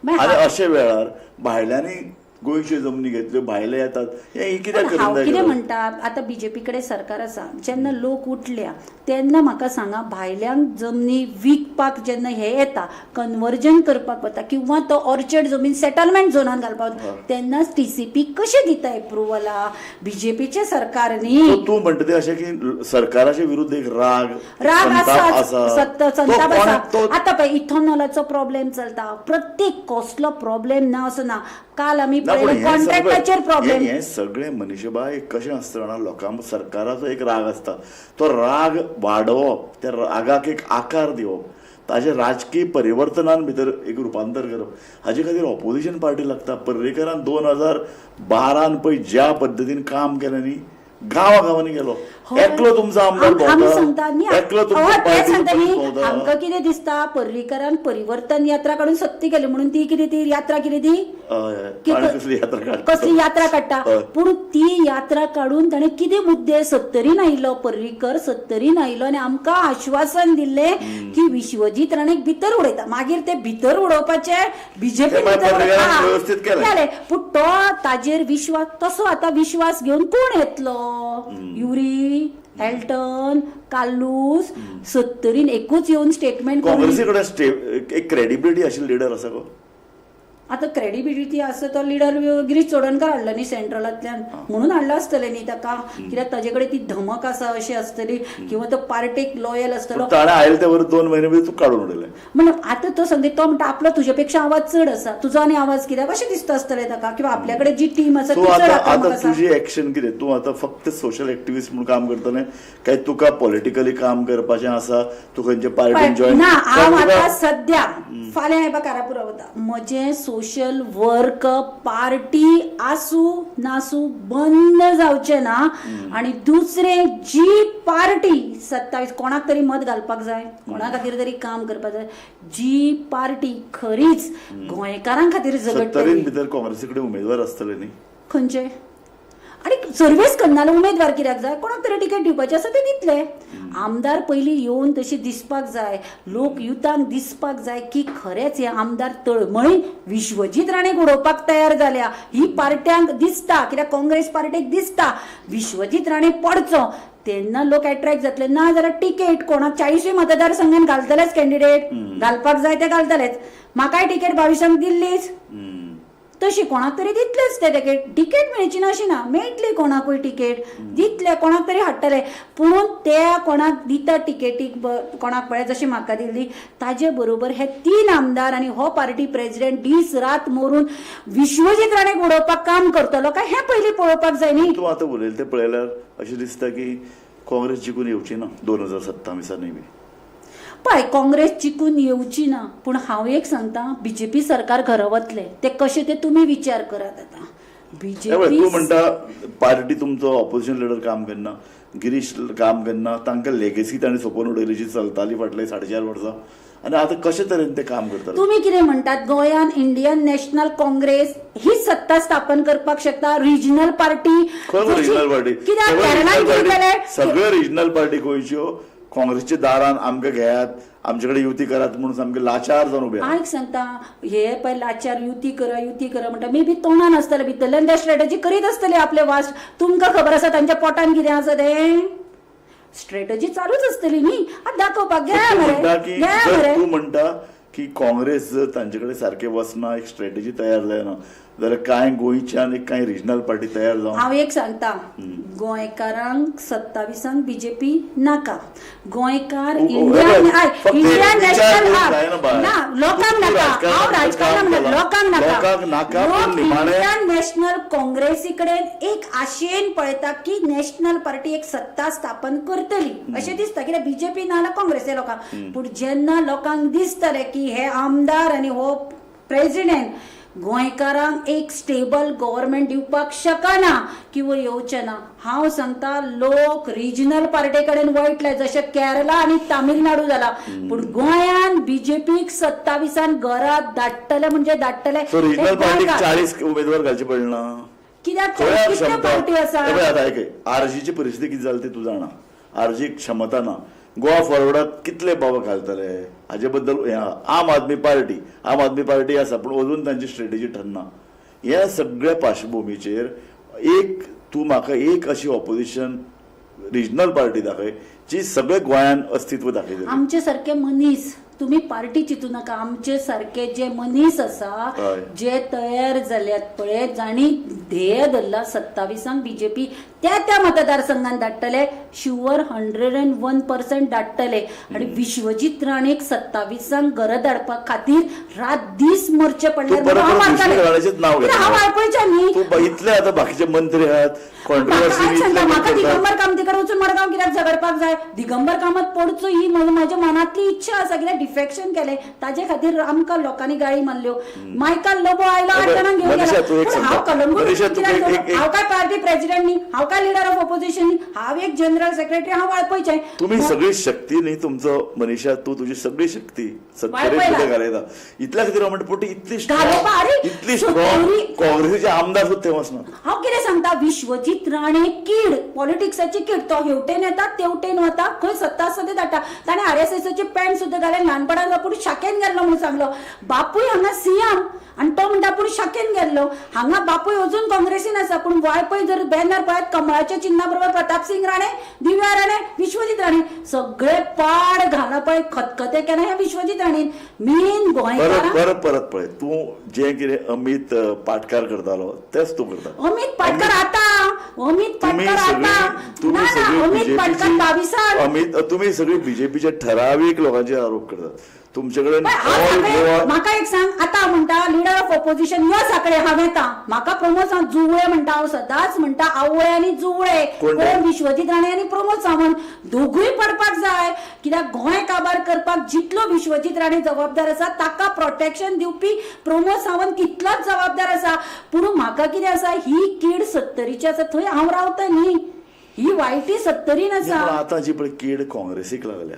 आनी अशे वेळार भायल्यांनी गोंयच्यो जमनी घेतल्यो, भायले येतात, हें कित्याक हांव कितें म्हणटा, आतां बीजेपी कडेन सरकार आसा, जेन्ना लोक उठल्या तेन्ना म्हाका सांगा, भायल्यांक जमनी विकपाक जेन्ना हे येता, कन्वर्जन करपाक वता किंवा तो ऑर्चर्ड जमीन सेटलमेंट झोनान घालपाक वता, तेन्नाच टीसीपी कशें दिता एप्रुवला? बीजेपीचें सरकार न्ही. तूं म्हणटा तें अशें की सरकाराचे विरुद्ध एक राग राग आसा, संताप आसा. आतां पळय इथेनॉलाचो प्रॉब्लेम चलता, प्रत्येक कसलो प्रॉब्लेम ना असो ना. काल आमी कॉन्ट्रॅक्टाचेर प्रॉब्लेम. हे सगळे मनीषबाय कशें आसता जाणा, लोकांक सरकाराचो एक राग आसता, तो राग वाडोवप, त्या रागाक एक आकार दिवप, ताजे राजकीय परिवर्तनान भितर एक रुपांतर करप, हाजे खातीर ऑपोजिशन पार्टी लागता. पर्रीकरान 2012 पळय ज्या पद्दतीन काम केलें न्ही, गांवा गांवांनी गेलो, एकलो तुमचो आमदार भोंवता, एकलो तुमचो. आमकां कितें दिसता, पर्रीकरान परिवर्तन यात्रा काडून सत्य केली म्हणून ती कितें ती यात्रा कितें ती कसली यात्रा काडटा, पूण ती यात्रा काडून ताणें कितें मुद्दे सत्तरीन आयिल्लो, पर्रीकर सत्तरीन आयिल्लो आनी आमकां आश्वासन दिल्लें की विश्वजीत राणेक भितर उडयता. मागीर ते भितर उडोवपाचे बीजेपी केलें, पूण तो ताजेर विश्वास तसो आतां विश्वास घेवन कोण येतलो? युरी, एल्टन, कार्लूस सत्तरीन एकूच येवन स्टेटमेंट. काँग्रेसी कडेन एक क्रेडिबिलिटी आशिल्लो लिडर आसा गो? आतां क्रेडिबिलिटी आसा तो लिडर गिरीश चोडणकर हाडलो न्ही सेंट्रलांतल्यान, म्हणून हाडलो आसतलें न्ही ताका, कित्याक ताजे कडेन ती धमक आसा अशी आसतली किंवा तो पार्टेक लॉयल आसतलो. ताणें आयले ते बरोबर 2 म्हयने भितर तूं काडून उडयलें. म्हणून आतां तो संगीत तो म्हणटा आपलो तुजे पेक्षा आवाज चड आसा, तुजो आनी आवाज कित्याक अशें दिसता आसतलें ताका, किंवा आपल्या कडेन जी टीम आसा सो ती चड आतां आक्रमक आतां आसा. तुजी एक्शन कितें? तूं आतां फक्त सोशल एक्टिविस्ट म्हणून काम करतलें काय तुका पॉलिटिकली काम करपाचें आसा? तूं खंयचे पार्टीन जॉयन ना, हांव आतां सद्या फाल्यां हें पळय कारापुरा वता. म्हजें सोशल वर्क पार्टी आसूं नासूं बंद जावचें ना. आनी दुसरें, जी पार्टी 27 कोणाक तरी मत घालपाक जाय, कोणा खातीर तरी काम करपाक जाय, जी पार्टी खरीच गोंयकारां खातीर 70 झगडटली. भितर काँग्रेसी कडेन उमेदवार आसतले न्ही? खंयचे आनी सर्वीस करना जाल्यार उमेदवार कित्याक जाय? कोणाक तरी तिकेट दिवपाची आसा ते दितले. आमदार पयलीं येवन तशी दिसपाक जाय, लोक युथांक दिसपाक जाय की खरेंच हे आमदार तळमळी विश्वजीत राणेक उडोवपाक तयार जाल्या. ही पार्ट्यांक दिसता, कित्याक काँग्रेस पार्टेक दिसता विश्वजीत राणे पडचो, तेन्ना लोक एट्रॅक्ट जातले. ना जाल्यार तिकेट कोणाक 40 मतदारसंघान घालतलेच, कॅन्डिडेट घालपाक जाय ते घालतलेच. म्हाकाय तिकेट 22 दिल्लीच, तशी कोणाक तरी दितलेच ते तिकेट. तिकेट मेळची ना अशी ना, मेळटली कोणाकूय तिकेट दितले, कोणाक तरी हाडटले. पुणून ते कोणाक दिता तिकेटीक, कोणाक पळय जशी म्हाका दिल्ली, ताजे बरोबर हे 3 आमदार आनी हो पार्टी प्रेजिडेंट दीस रात मरून विश्वजीत राणेक उडोवपाक काम करतलो काय हें पयलीं पळोवपाक जाय न्ही. तूं आतां उलयलें तें पळयल्यार अशें दिसता की काँग्रेस जिखून येवची ना 2027 बी. पळय, काँग्रेस जिखून येवची ना, पूण हांव एक सांगता, बीजेपी सरकार घरा वतलें, तें कशें तें तुमी विचार करात. आतां बीजेपी तूं म्हणटा पार्टी तुमचो ऑपोजिशन लिडर काम करना, गिरीश काम करना, तांकां लेगेसी ताणें सोंपोवन उडयली जी चलताली फाटले 4.5 वर्सां, आनी आतां कशे तरेन ते काम करतले? तुमी कितें म्हणटात, गोंयान इंडियन नॅशनल काँग्रेस ही सत्ता स्थापन करपाक शकता? रिजनल पार्टी रिजनल पार्टी कित्याक केरळान कितें जालें? सगळ्यो रिजनल पार्टी गोंयच्यो काँग्रेसच्या दारान आमकां घेयात, आमचे कडेन युती करात म्हणून सामके लाचार जावन उबे. आयक सांगता, हे पळय लाचार युती करा युती करा म्हणटा, मे बी तोंडान आसतले, भितरल्यान ते स्ट्रेटजी करीत आसतले आपले वास्ट. तुमकां खबर आसा तांच्या पोटान कितें आसा तें? स्ट्रेटजी चालूच आसतली न्ही. आतां दाखोवपाक घेया मरे. तूं म्हणटा की काँग्रेस जर तांचे कडेन सारकें वचना, एक स्ट्रेटजी तयार जायना जाल्यार कांय गोंयच्यान एक कांय रिजनल पार्टी तयार जावन. हांव एक सांगता, गोंयकारांक 27 बीजेपी नाका. गोंयकार इंडियन इंडियन नॅशनल ना, लोकांक नाका. हांव राजकारण लोकांक नाका. इंडियन नॅशनल काँग्रेसी कडेन एक आशेन पळयता की नॅशनल पार्टी एक सत्ता स्थापन करतली अशें दिसता, कित्याक बीजेपी ना जाल्यार काँग्रेस लोकांक. पूण जेन्ना लोकांक दिसतलें की हे आमदार आनी हो प्रेजिडेंट गोंयकारांक एक स्टेबल गव्हर्मेंट दिवपाक शकना किंवा येवचें ना, हांव सांगता लोक रिजनल पार्टी कडेन वळटले, जशें केरला आनी तामिळनाडू जाला. पूण गोंयान बीजेपीक 27 घरात धाडटले म्हणजे धाडटले. रिजनल पार्टीक 40 उमेदवार घालचे पडना कित्याक? कितल्यो पार्टी आसा? आरजीची परिस्थिती कितें जाली ती तूं जाणा, आरजीक क्षमता ना. गोवा फॉरवर्डाक कितले बाबा घालतले हाजे बद्दल आम आदमी पार्टी, आम आदमी पार्टी आसा पूण अजून तांची स्ट्रेटजी ठरना. ह्या सगळ्या पार्श्वभुमीचेर एक तूं म्हाका एक अशी ऑपोजिशन रिजनल पार्टी दाखय जी सगळे गोंयान अस्तित्व दाखयतली. आमचे सारके मनीस, तुमी पार्टी चिंतू नाका, आमचे सारके जे मनीस आसा जे तयार जाल्यात पळय, जांणी ध्येय धरला 27 बीजेपी त्या त्या मतदारसंघान धाडटले, शुअर 101% धाडटले. आनी विश्वजीत राणेक 27 घरा धाडपा खातीर रात दीस मरचे पडले. हांव वाळपयच्या न्ही, इतले आतां बाकीचे मंत्री आहात, म्हाका दिगंबर कामती कडेन वचून मडगांव कित्याक झगडपाक जाय? दिगंबर कामत पडचो ही म्हाज्या मनांतली इच्छा आसा, कित्याक डिफेक्शन केलें ताजे खातीर आमकां लोकांनी गाळी मारल्यो. मायकल लोबो आयलो 8 जाणांक घेवन गेलो. हांव कलंगूट, हांव काय पार्टी प्रेजिडेंट न्ही, हांव काय लिडर ऑफ ऑपोजिशन न्ही, हांव एक जनरल सेक्रेटरी, हांव वाळपयचें. तुमी सगळी शक्ती न्ही तुमचो मनीषा, तूं तुजी सगळी शक्ती 70 घालयता इतल्या खातीर हांव म्हणटा, पूण इतली इतली स्ट्रॉंग काँग्रेसीचे आमदार सुद्दां थंय वचना. हांव कितें सांगता, विश्वजीत राणे कीड, पॉलिटिक्साची कीड. तो हेवटेन येता तेवटेन वता, खंय सत्ता आसा ते धाडटा. ताणें आरएसएसाची पॅन्ट सुद्दां घालें, ल्हानपणान आपूण शाखेन गेल्लो म्हणून सांगलो. बापूय हांगा सीएम आनी तो म्हणटा आपूण शाखेन गेल्लो. हांगा बापूय अजून काँग्रेसीन आसा, पूण वाळपय जर बॅनर पळयत कमळाच्या चिन्हा बरोबर प्रतापसिंग राणे, दिव्या राणे, विश्वजीत राणे सगळे पाड घाला पळय खतखते केला हे विश्वजीत राणेन मेन परत गोंयकारांक. परत परत पळय, तूं जें कितें अमित पाटकार करतालो तेच तूं करता. अमित पाटकर आता, अमित तुमी पाटकर सगळी आता तुमी ना ना सगळी अमित पाटकर बीजेपीची 22 अमित, तुमी सगळी बीजेपीच्या ठरावीक लोकांचेर आरोप करतात. तुमचे कडेन पण हांव ऑल साखळे, गोवा म्हाका एक सांग, आतां म्हणटा लिडर ऑफ ऑपोजिशन यो साखळे, हांव येता. म्हाका प्रमोद सावंत जुवळे म्हणटा, हांव सदांच म्हणटा आवळे आनी जुवळे. कोण ते? कोण? विश्वजीत राणे आनी प्रमोद सावंत दोगूय पडपाक जाय, कित्याक गोंय काबार करपाक जितलो विश्वजीत राणे जबाबदार आसा ताका प्रोटेक्शन दिवपी प्रमोद सावंत तितलोच जबाबदार आसा. पूण म्हाका कितें आसा, ही कीड सत्तरीची आसा थंय हांव रावता न्ही, ही वायटी सत्तरीन आसा. पूण आतां जी पळय कीड काँग्रेसीक लागल्या,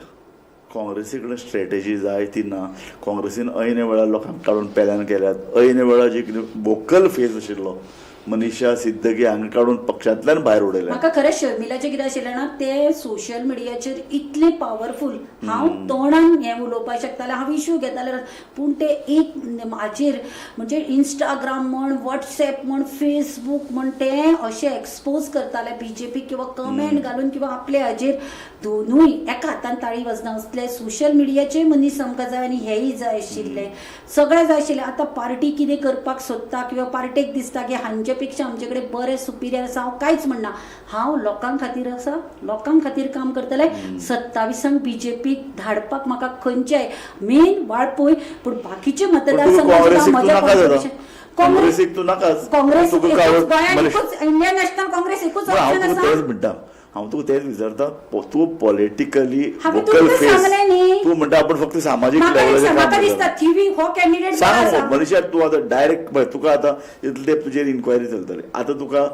काँग्रेसी कडेन स्ट्रेटेजी जाय ती ना. काँग्रेसीन ऐन वेळार लोकांक काडून पेल्यान केल्यात. ऐन वेळार जी कितें वोकल फेस आशिल्लो मनीषा सिद्दकी हांगा काडून पक्षांतल्यान भायर उडयल्या. म्हाका खरें शर्मिलाचें कितें आशिल्लें ना, ते सोशल मिडियाचेर इतलें पावरफूल, हांव तोंडान हें उलोवपाक शकतालें, हांव इश्यू घेतालें, पूण ते एक म्हाजेर म्हणजे इंस्टाग्राम म्हण, वॉट्सएप म्हण, फेसबूक म्हण, ते अशें एक्सपोज करताले बीजेपी किंवा कमेंट घालून किंवा आपले हाजेर. दोनूय एका हातान ताळी वाजना असले सोशल मिडियाचे मनीस आमकां जाय आनी हेय जाय आशिल्ले, सगळें जाय आशिल्लें. आतां पार्टी कितें करपाक सोदता किंवा पार्टेक दिसता की हांचे पेक्षा आमचे कडेन बरें सुपिरियर आसा, हांव कांयच म्हणना. हांव लोकां खातीर आसा, लोकां खातीर काम करतलें. 27 बीजेपीक धाडपाक म्हाका खंयचेय मेन वाळपय, पूण बाकीचे पूण तुका मतदारसंघ काँग्रेसीक तूं म्हज्या नाका जाता. contribution- Congress काँग्रेसीक तूं नाकाच. काँग्रेस तुका एकूच आवड- गोंयांत मनीष- एकूच इंडियन नॅशनल काँग्रेस एकूच पूण हांव ऑप्शन तुका आसा. तेच म्हणटा, हांव तुका तेच विचारता, तूं पॉलिटिकली हांवें वोकल तुमकां फेस सांगलें न्ही. तूं म्हणटा आपूण फक्त सामाजीक म्हाका एक लेवलाचेर सांग, काम म्हाका दिसता करता. थिवी हो कॅन्डिडेट बरो सांग आसा. मनीषा, तूं आतां डायरेक्ट पळय, तुका आतां इतले तुजेर इन्क्वायरी चलतली, आतां तुका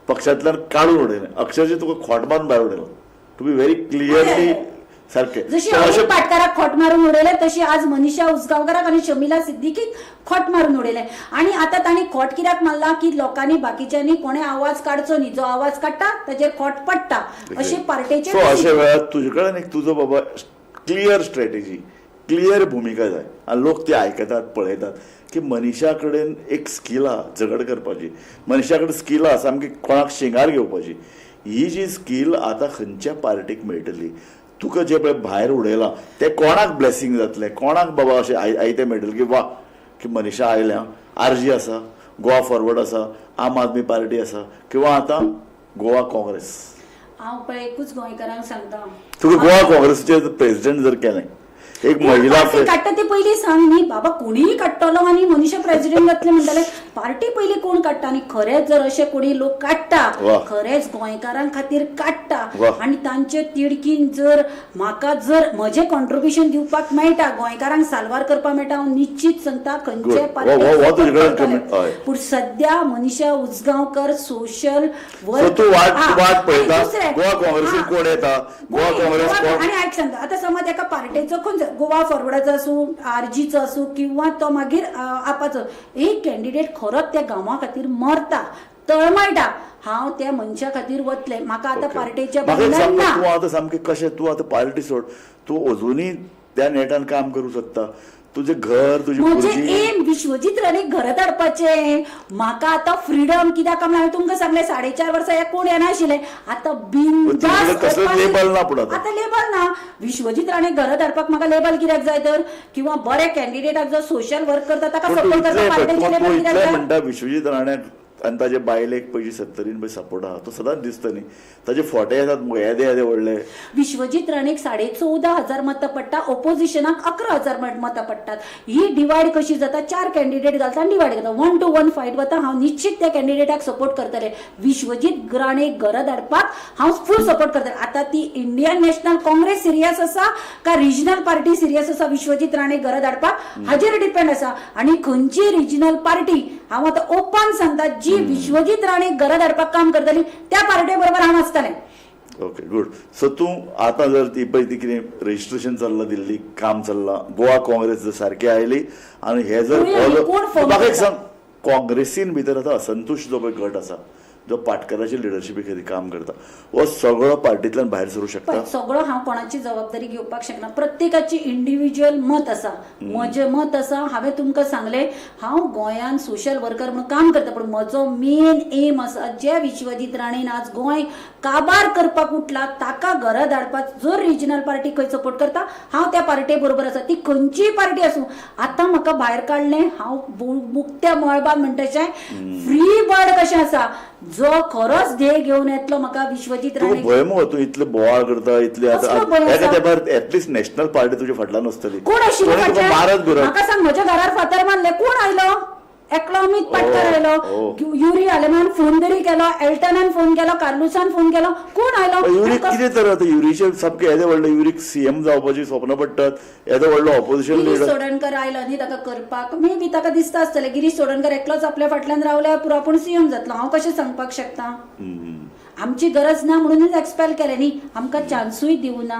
पक्षांतल्यान काडून उडयलें, अक्षरशः तुका खोट मारून भायर उडयलो, टू बी व्हेरी क्लियरली सारकें. जशी तर अमित अशें पाटकाराक खोट मारून उडयलें तशी आज मनीषा उसगांवकाराक आनी शमिला सिद्दीकीक खोट मारून उडयलें. आनी आतां तांणी खोट कित्याक मारला की लोकांनी बाकीच्यांनी कोणें आवाज काडचो न्ही, जो आवाज काडटा ताचेर खोट पडटा अशें पार्टेचें. सो अशा वेळार तुजे कडेन एक तुजो बाबा क्लियर स्ट्रॅटेजी, क्लियर भुमिका जाय आनी लोक ती आयकतात, पळयतात की मनीषा कडेन एक स्कील आहा झगड करपाची, मनीषा कडेन स्कील आहा सामकी कोणाक शिंगार घेवपाची. ही जी स्कील आतां खंयच्या पार्टीक मेळटली? तुका जें पळय भायर उडयलां तें कोणाक ब्लेसींग जातलें, कोणाक बाबा अशें आयतें मेळटलें की वा की मनीषा आयल्या, आरजी आसा, गोवा फॉरवर्ड आसा, आम आदमी पार्टी आसा किंवा आतां गोवा काँग्रेस. हांव पळय एकूच गोंयकारांक सांगता, तुका गोवा काँग्रेसीचे प्रेसिडेंट जर केलें एक कोण महिला पार्टी काडटा ते पयलीं सांग न्ही बाबा, कोणीय काडटलो आनी मनीषा प्रेसिडेंट जातले म्हणटले. पार्टी पयलीं कोण काडटा? आनी खरेंच जर अशे कोणी लोक काडटा, वा. खरेंच गोंयकारां खातीर काडटा वा. आनी तांचे तिडकीन जर म्हाका जर म्हजें कॉन्ट्रिब्युशन दिवपाक मेळटा, गोंयकारांक साल्वार करपाक मेळटा, हांव निश्चीत सांगता खंयचे Good. वा, वा, वा, तुजे कडेन comment, हय. पूण सध्या मनीषा उजगांवकर सोशल सो तूं वाट पळयता गोवा काँग्रेसीक कोण येता, गोवा काँग्रेस कोण आनी आयक सांगता, आतां समज एका पार्टेचो खंयचो गोवा फॉरवर्डाचो आसूं, आरजीचो आसूं किंवा तो मागीर आपाचो एक कॅन्डिडेट खरोच त्या गांवा खातीर मरता, तळमळटा, हांव त्या मनशा खातीर वतलें. म्हाका आतां पार्टेचें म्हाका एक बंधन सांग, ना. तूं आतां सामकें कशें, तूं आतां पार्टी सोड, तूं अजुनूय त्या नेटान काम करूं शकता, तुजें घर, तुजी म्हजें भुरगीं. एम विश्वजीत राणेक घरात हाडपाचें. म्हाका आतां फ्रिडम कित्याक काय हांवें तुमकां सांगलें 4.5 वर्सां हे कोण येनाशिल्ले, आतां बिनधास्त तुजें कसलें लेबल ना पूण आतां. आतां लेबल ना. विश्वजीत राणे घरात हाडपाक म्हाका लेबल कित्याक जाय तर? किंवा बऱ्या कॅन्डिडेटाक जो सोशल वर्क करता ताका पूण तूं सपोर्ट करता इतलें पार्टेचें तूं लेबल तूं कित्याक इतलें जाय? म्हणटा विश्वजीत राण्याक आनी ताजे बायलेक पयशी सत्तरीन पळय सपोर्ट आहा, तो सदांच दिसता न्ही, ताजे फोटे येतात मुगो येदे येदे व्हडले. विश्वजीत राणेक 14,500 मतां पडटा, ओपोजिशनाक 11,000 मतां पडटात. ही डिवायड कशी जाता? 4 कॅन्डिडेट घालता आनी डिवायड करता, 1 to 1 fight वता. हांव निश्चीत त्या कॅन्डिडेटाक सपोर्ट करतलें. विश्वजीत राणेक घरा धाडपाक हांव फूल सपोर्ट करतलें. आतां ती इंडियन नॅशनल काँग्रेस सिरियस आसा का रिजनल पार्टी सिरियस आसा विश्वजीत राणे घरा धाडपाक हाजेर डिपेंड आसा. आनी खंयची रिजनल पार्टी, हांव आतां ओपन सांगता, जी विश्वजीत राणे घरा धाडपाक काम करतली त्या पार्टे बरोबर हांव आसतलें. Okay, good. सो तूं आतां जर ती पळय ती कितें रजिस्ट्रेशन चल्लां दिल्ली, काम चल्लां, गोवा काँग्रेस जर सारकें आयली आनी हे जर कोण form म्हाका एक करता? सांग, काँग्रेसीन भितर आतां असंतुश्ट जो पळय गट आसा, जो पाटकराचे लिडरशिपी खातीर काम करता, हो सगळो पार्टींतल्यान भायर सरूं शकता? पळय, सगळो हांव कोणाची जबाबदारी घेवपाक शकना. प्रत्येकाची इंडिव्हिज्युअल मत आसा. म्हजें मत आसा, हांवें तुमकां सांगलें, हांव गोंयान सोशल वर्कर म्हणून काम करता, पूण म्हजो मेन एम आसा जे विश्वजीत राणेन आज गोंय काबार करपाक उठला ताका घरा धाडपाक जर रिजनल पार्टी खंय सपोर्ट करता, हांव त्या पार्टे बरोबर आसा, ती खंयचीय पार्टी आसूं. आतां म्हाका भायर काडलें, हांव मुक्त्या मळबान म्हणटा तशें फ्री बर्ड कशें आसा, जो खरोच ध्येय घेवन येतलो म्हाका विश्वजीत तुका राणे. भंय मगो, तूं इतले बोवाळ करता, इतले कसलो भंय एका आसा? तेंपार एटलिस्ट नॅशनल पार्टी तुज्या फाटल्यान आसतली. कोण आशिल्लो कोणी तुका फाटल्यान? मारत बिरत. म्हाका सांग, म्हज्या घरार फातर मारले, कोण आयलो? एकलो अमित पाटकर आयलो, युरी आलेमान फोन तरी केलो, एल्टनान फोन केलो, कार्लुसान फोन केलो, कोण आयलो? युरीक कितें तर आतां युरीचे सामकें येदे व्हडले, युरीक सीएम जावपाची स्वप्न पडटात, येदो व्हडलो ऑपोजिशन गिरीश लिडर. चोडणकर आयलो न्ही ताका करपाक, मे बी ताका दिसता आसतलें गिरीश चोडणकर एकलोच आपल्या फाटल्यान रावल्यार पुरो, आपूण सीएम जातलो. हांव कशें सांगपाक शकता? आमची गरज ना म्हणूनच एक्सपेल केलें न्ही, आमकां चान्सूय दिवना,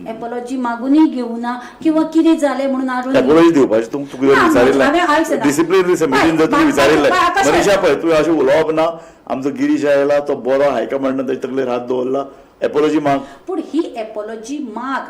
एपोलॉजी मागूनय घेवना किंवा कितें जालें म्हणून हाडून एपोलॉजी दिवपाची तुका ना, विचारिल्लें हांवें आयक डिसिप्लिनरी समितीन जर तुमी विचारिल्लें, कशें? मनीषा पळय तुवें अशें उलोवप ना, आमचो गिरीश आयला तो बरो हायकमांडान ताच्या तकलेर हात दवरला, एपोलॉजी माग. पूण ही एपोलॉजी माग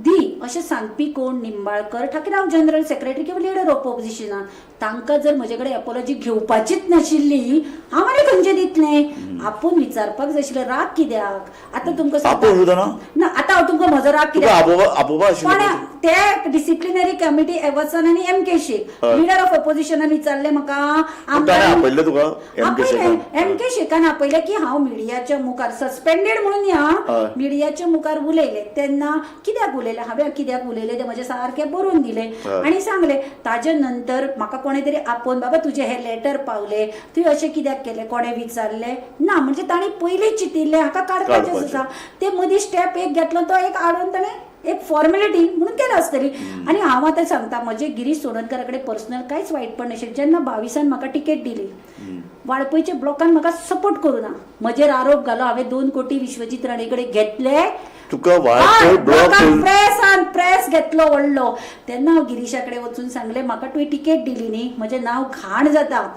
दी अशें सांगपी कोण? निंबाळकर ठाकरे हांव जनरल सेक्रेटरी किंवा लिडर ऑफ ऑपोजिशनान, तांकां जर म्हजे कडेन एपोलॉजी घेवपाचीच नाशिल्ली, हांव आनी खंयचें दितलें? आपूण विचारपाक जाय आशिल्लें, राग कित्याक? आतां तुमकां सांगता. आपोवं सुद्दां ना? ना, आतां हांव तुमकां म्हजो राग तुका कित्याक आपोवपा पण आशिल्लें. ते डिसिप्लिनरी कमिटी एवसन आनी M K Shaikh leader of ऑपोजिशनान विचारलें म्हाका. पूण ताणें आपयल्लें तुका एम के शेखान? एम के शेखान आपयलें की हांव मिडियाच्या मुखार सस्पेंडेड म्हणून ह्या मिडियाच्या मुखार उलयलें तेन्ना कित्याक उलयलें, हांवें कित्याक उलयलें तें म्हजें सारकें बरोवन दिलें आनी सांगलें. ताजे नंतर म्हाका कोणें तरी आपोवन, बाबा तुजें हें लेटर पावलें, तुवें अशें कित्याक केलें, कोणें विचारलें ना, म्हणजे तांणी पयलीं चिंतिल्लें हाका काडपाचें आसा. ते मदीं स्टेप एक घेतलो तो एक हाडून ताणें एक फॉर्मेलिटी म्हणून केला आसतली. आनी हांव आतां सांगता, म्हजें गिरीश चोडणकरा कडेन पर्सनल कांयच वायटपण नाशिल्लें. जेन्ना 22 म्हाका टिकेट दिली, वाळपयच्या ब्लॉकान म्हाका सपोर्ट करूं ना, म्हजेर आरोप घालो, हांवें 2 कोटी विश्वजीत राणे कडेन घेतले. तुका वाळपय ब्लॉक प्रेसान प्रेस घेतलो व्हडलो. तेन्ना हांव गिरीशा कडेन वचून सांगलें, म्हाका तुवें टिकेट दिली न्ही, म्हजें नांव घाण जाता,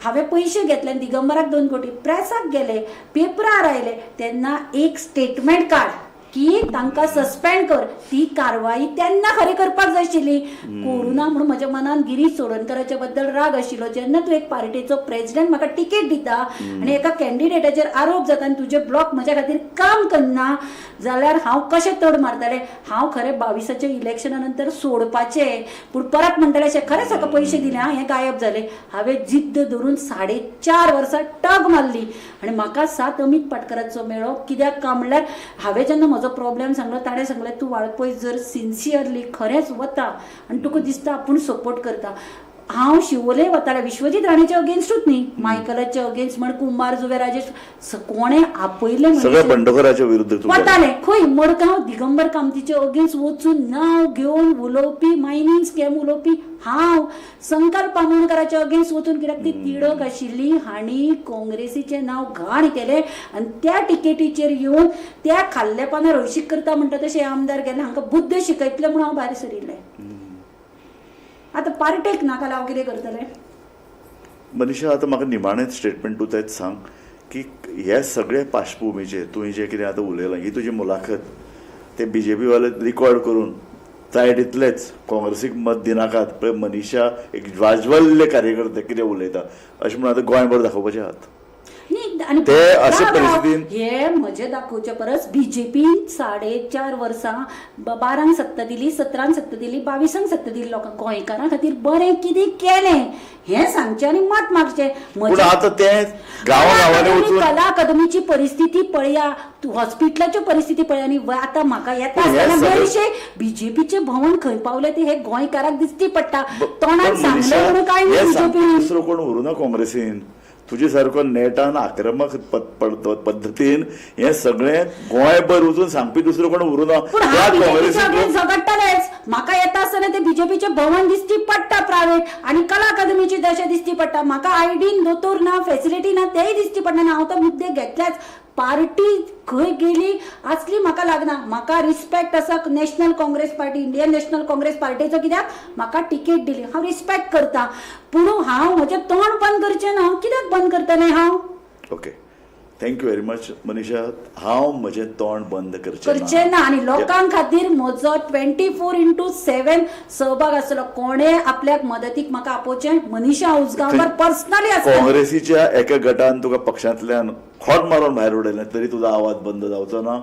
हांवें पयशे घेतले आनी दिगंबराक 2 कोटी प्रेसाक गेले, पेपरार आयले, तेन्ना एक स्टेटमेंट काड की तांकां सस्पेंड कर. ती कारवाई तेन्ना खरें करपाक जाय आशिल्ली, करूं ना म्हणून म्हज्या मनान गिरीश चोडणकराच्या बद्दल राग आशिल्लो. जेन्ना तूं एक पार्टेचो प्रेजिडेंट म्हाका टिकेट दिता आनी एका कॅन्डिडेटाचेर आरोप जाता आनी तुजे ब्लॉक म्हज्या खातीर काम करना जाल्यार हांव कशें तड मारतलें? हांव खरें 22 इलेक्शना नंतर सोडपाचें, पूण परत म्हणटलें अशें खरेंच हाका पयशे दिले आं, हें गायब जालें. हांवें जिद्द धरून 4.5 वर्सां टग मारली आनी म्हाका साथ अमीत पाटकराचो मेळ्ळो. कित्याक काय म्हणल्यार हांवें जेन्ना म्हजो प्रॉब्लेम सांगलो, ताणें सांगलें तूं वाळपय जर सिन्सियरली खरेंच वता आनी तुका दिसता आपूण सपोर्ट करता. हांव शिवोले वतालें विश्वजीत राणेच्या अगेन्स्टूच न्ही, मायकलाच्या अगेन्स्ट म्हण, कुंभार जुवे राजेश कोणें आपयलें सगळ्या बंडखोराच्या विरुद्ध वतालें. खंय मडगांव दिगंबर कामतीच्या अगेन्स्ट वचून नांव घेवन उलोवपी, मायनींग स्कॅम उलोवपी हांव, संकल्प आमोणकराच्या अगेन्स्ट वचून, कित्याक ती तिडक आशिल्ली, हांणी काँग्रेसीचें नांव घाण केलें आनी त्या टिकेटीचेर येवन त्या खाल्ल्या पानार हळशीक करता म्हणटा तशें आमदार गेले, हांकां बुद्द शिकयतले म्हणून हांव भायर सरिल्लें. आतां पार्टेक नाका हांव कितें करतलें? मनीषा, आतां म्हाका निमाणें स्टेटमेंट तूं तेच सांग की ह्या सगळ्या पार्श्वभुमीचेर तुवें जें कितें आतां उलयलां, ही तुजी मुलाखत ते बीजेपी वाले रिकॉर्ड करून जाय तितलेच काँग्रेसीक मत दिनाकात, पळय मनीषा एक वाज्वल्य कार्यकर्ते कितें उलयता अशें म्हणून आतां गोंयभर दाखोवपाचे आहात. न्ही, ते अशे परिस्थितीन हे म्हजे दाखोवचे परस बीजेपीन 4.5 वर्सां 12 सत्ता दिली, 17 सत्ता दिली, 22 सत्ता दिली, लोकांक गोंयकारां खातीर बरें कितें केलें हें सांगचें आनी मत मागचें. पूण आतां तें गांवा गांवांनी वचून कला अकादमीची परिस्थिती पळया, हॉस्पिटलाच्यो परिस्थिती पळया आनी आतां म्हाका येता आसतना मेळशे बीजेपीचें भवन खंय पावलें तें हे गोंयकाराक दिश्टी पडटा. तोंडान सांगलें म्हणून कांय न्ही बीजेपी. दुसरो कोण उरूं ना काँग्रेसीन तुजे सारको नेटान आक्रमक पद्दतीन हें सगळें गोंयभर वचून सांगपी दुसरो कोण उरूं ना. पूण हांव बीजेपीच्या झगडटलेंच. म्हाका येता आसतना ते बीजेपीचें भवन दिश्टी पडटा प्रायवेट आनी कला अकादमीची दशा दिश्टी पडटा. म्हाका आयडीन दोतोर ना, फेसिलिटी ना, तेय दिश्टी पडना. हांव तो मुद्दे घेतल्याच. पार्टी खंय गेली आसली म्हाका लागना. म्हाका रिस्पेक्ट आसा National Congress Party, Indian National Congress पार्टीचो, कित्याक म्हाका टिकेट दिली, हांव रिस्पेक्ट करता. पूण हांव म्हजें तोंड बंद करचें ना. कित्याक बंद करतलें हांव? Okay, thank you very much Manisha. हांव म्हजें तोंड बंद करचें करचें ना आनी लोकां खातीर म्हजो 24x7 सहभाग आसतलो. कोणे आपल्याक मदतीक म्हाका आपोवचें, मनीषा उजगांवकर पर्सनली आसतलें. काँग्रेसीच्या एका गटान तुका पक्षांतल्यान खोट मारून भायर उडयलें तरी तुजो आवाज बंद जावचो ना.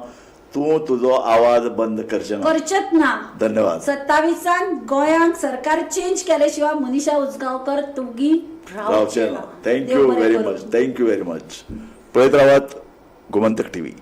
तूं तुजो आवाज बंद करचें ना. करचेच ना. धन्यवाद. 27 गोंयांक सरकार चेंज केले शिवाय मनीषा उजगांवकर तुगी रावचें ना. Thank you देव बरें व्हेरी करूं. Much. Thank you very much. पळयत रावात गोमंतक टीव्ही.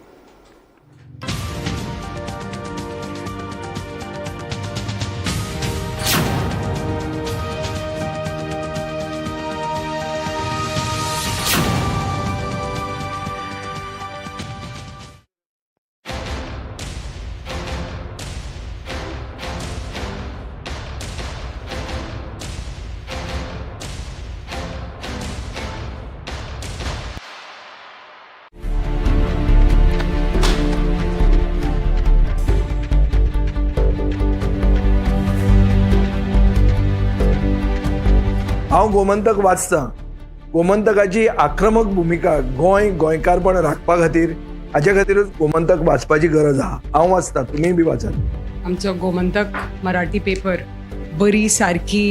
हांव गोमंतक वाचतां. गोमंतकाची आक्रमक भुमिका गोंय गोंयकारपण राखपा खातीर, हाजे खातीरूच गोमंतक वाचपाची गरज आहा. हांव वाचतां, तुमीय बी वाचात. आमचो गोमंतक मराठी पेपर बरी सारकी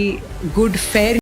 गुड फेर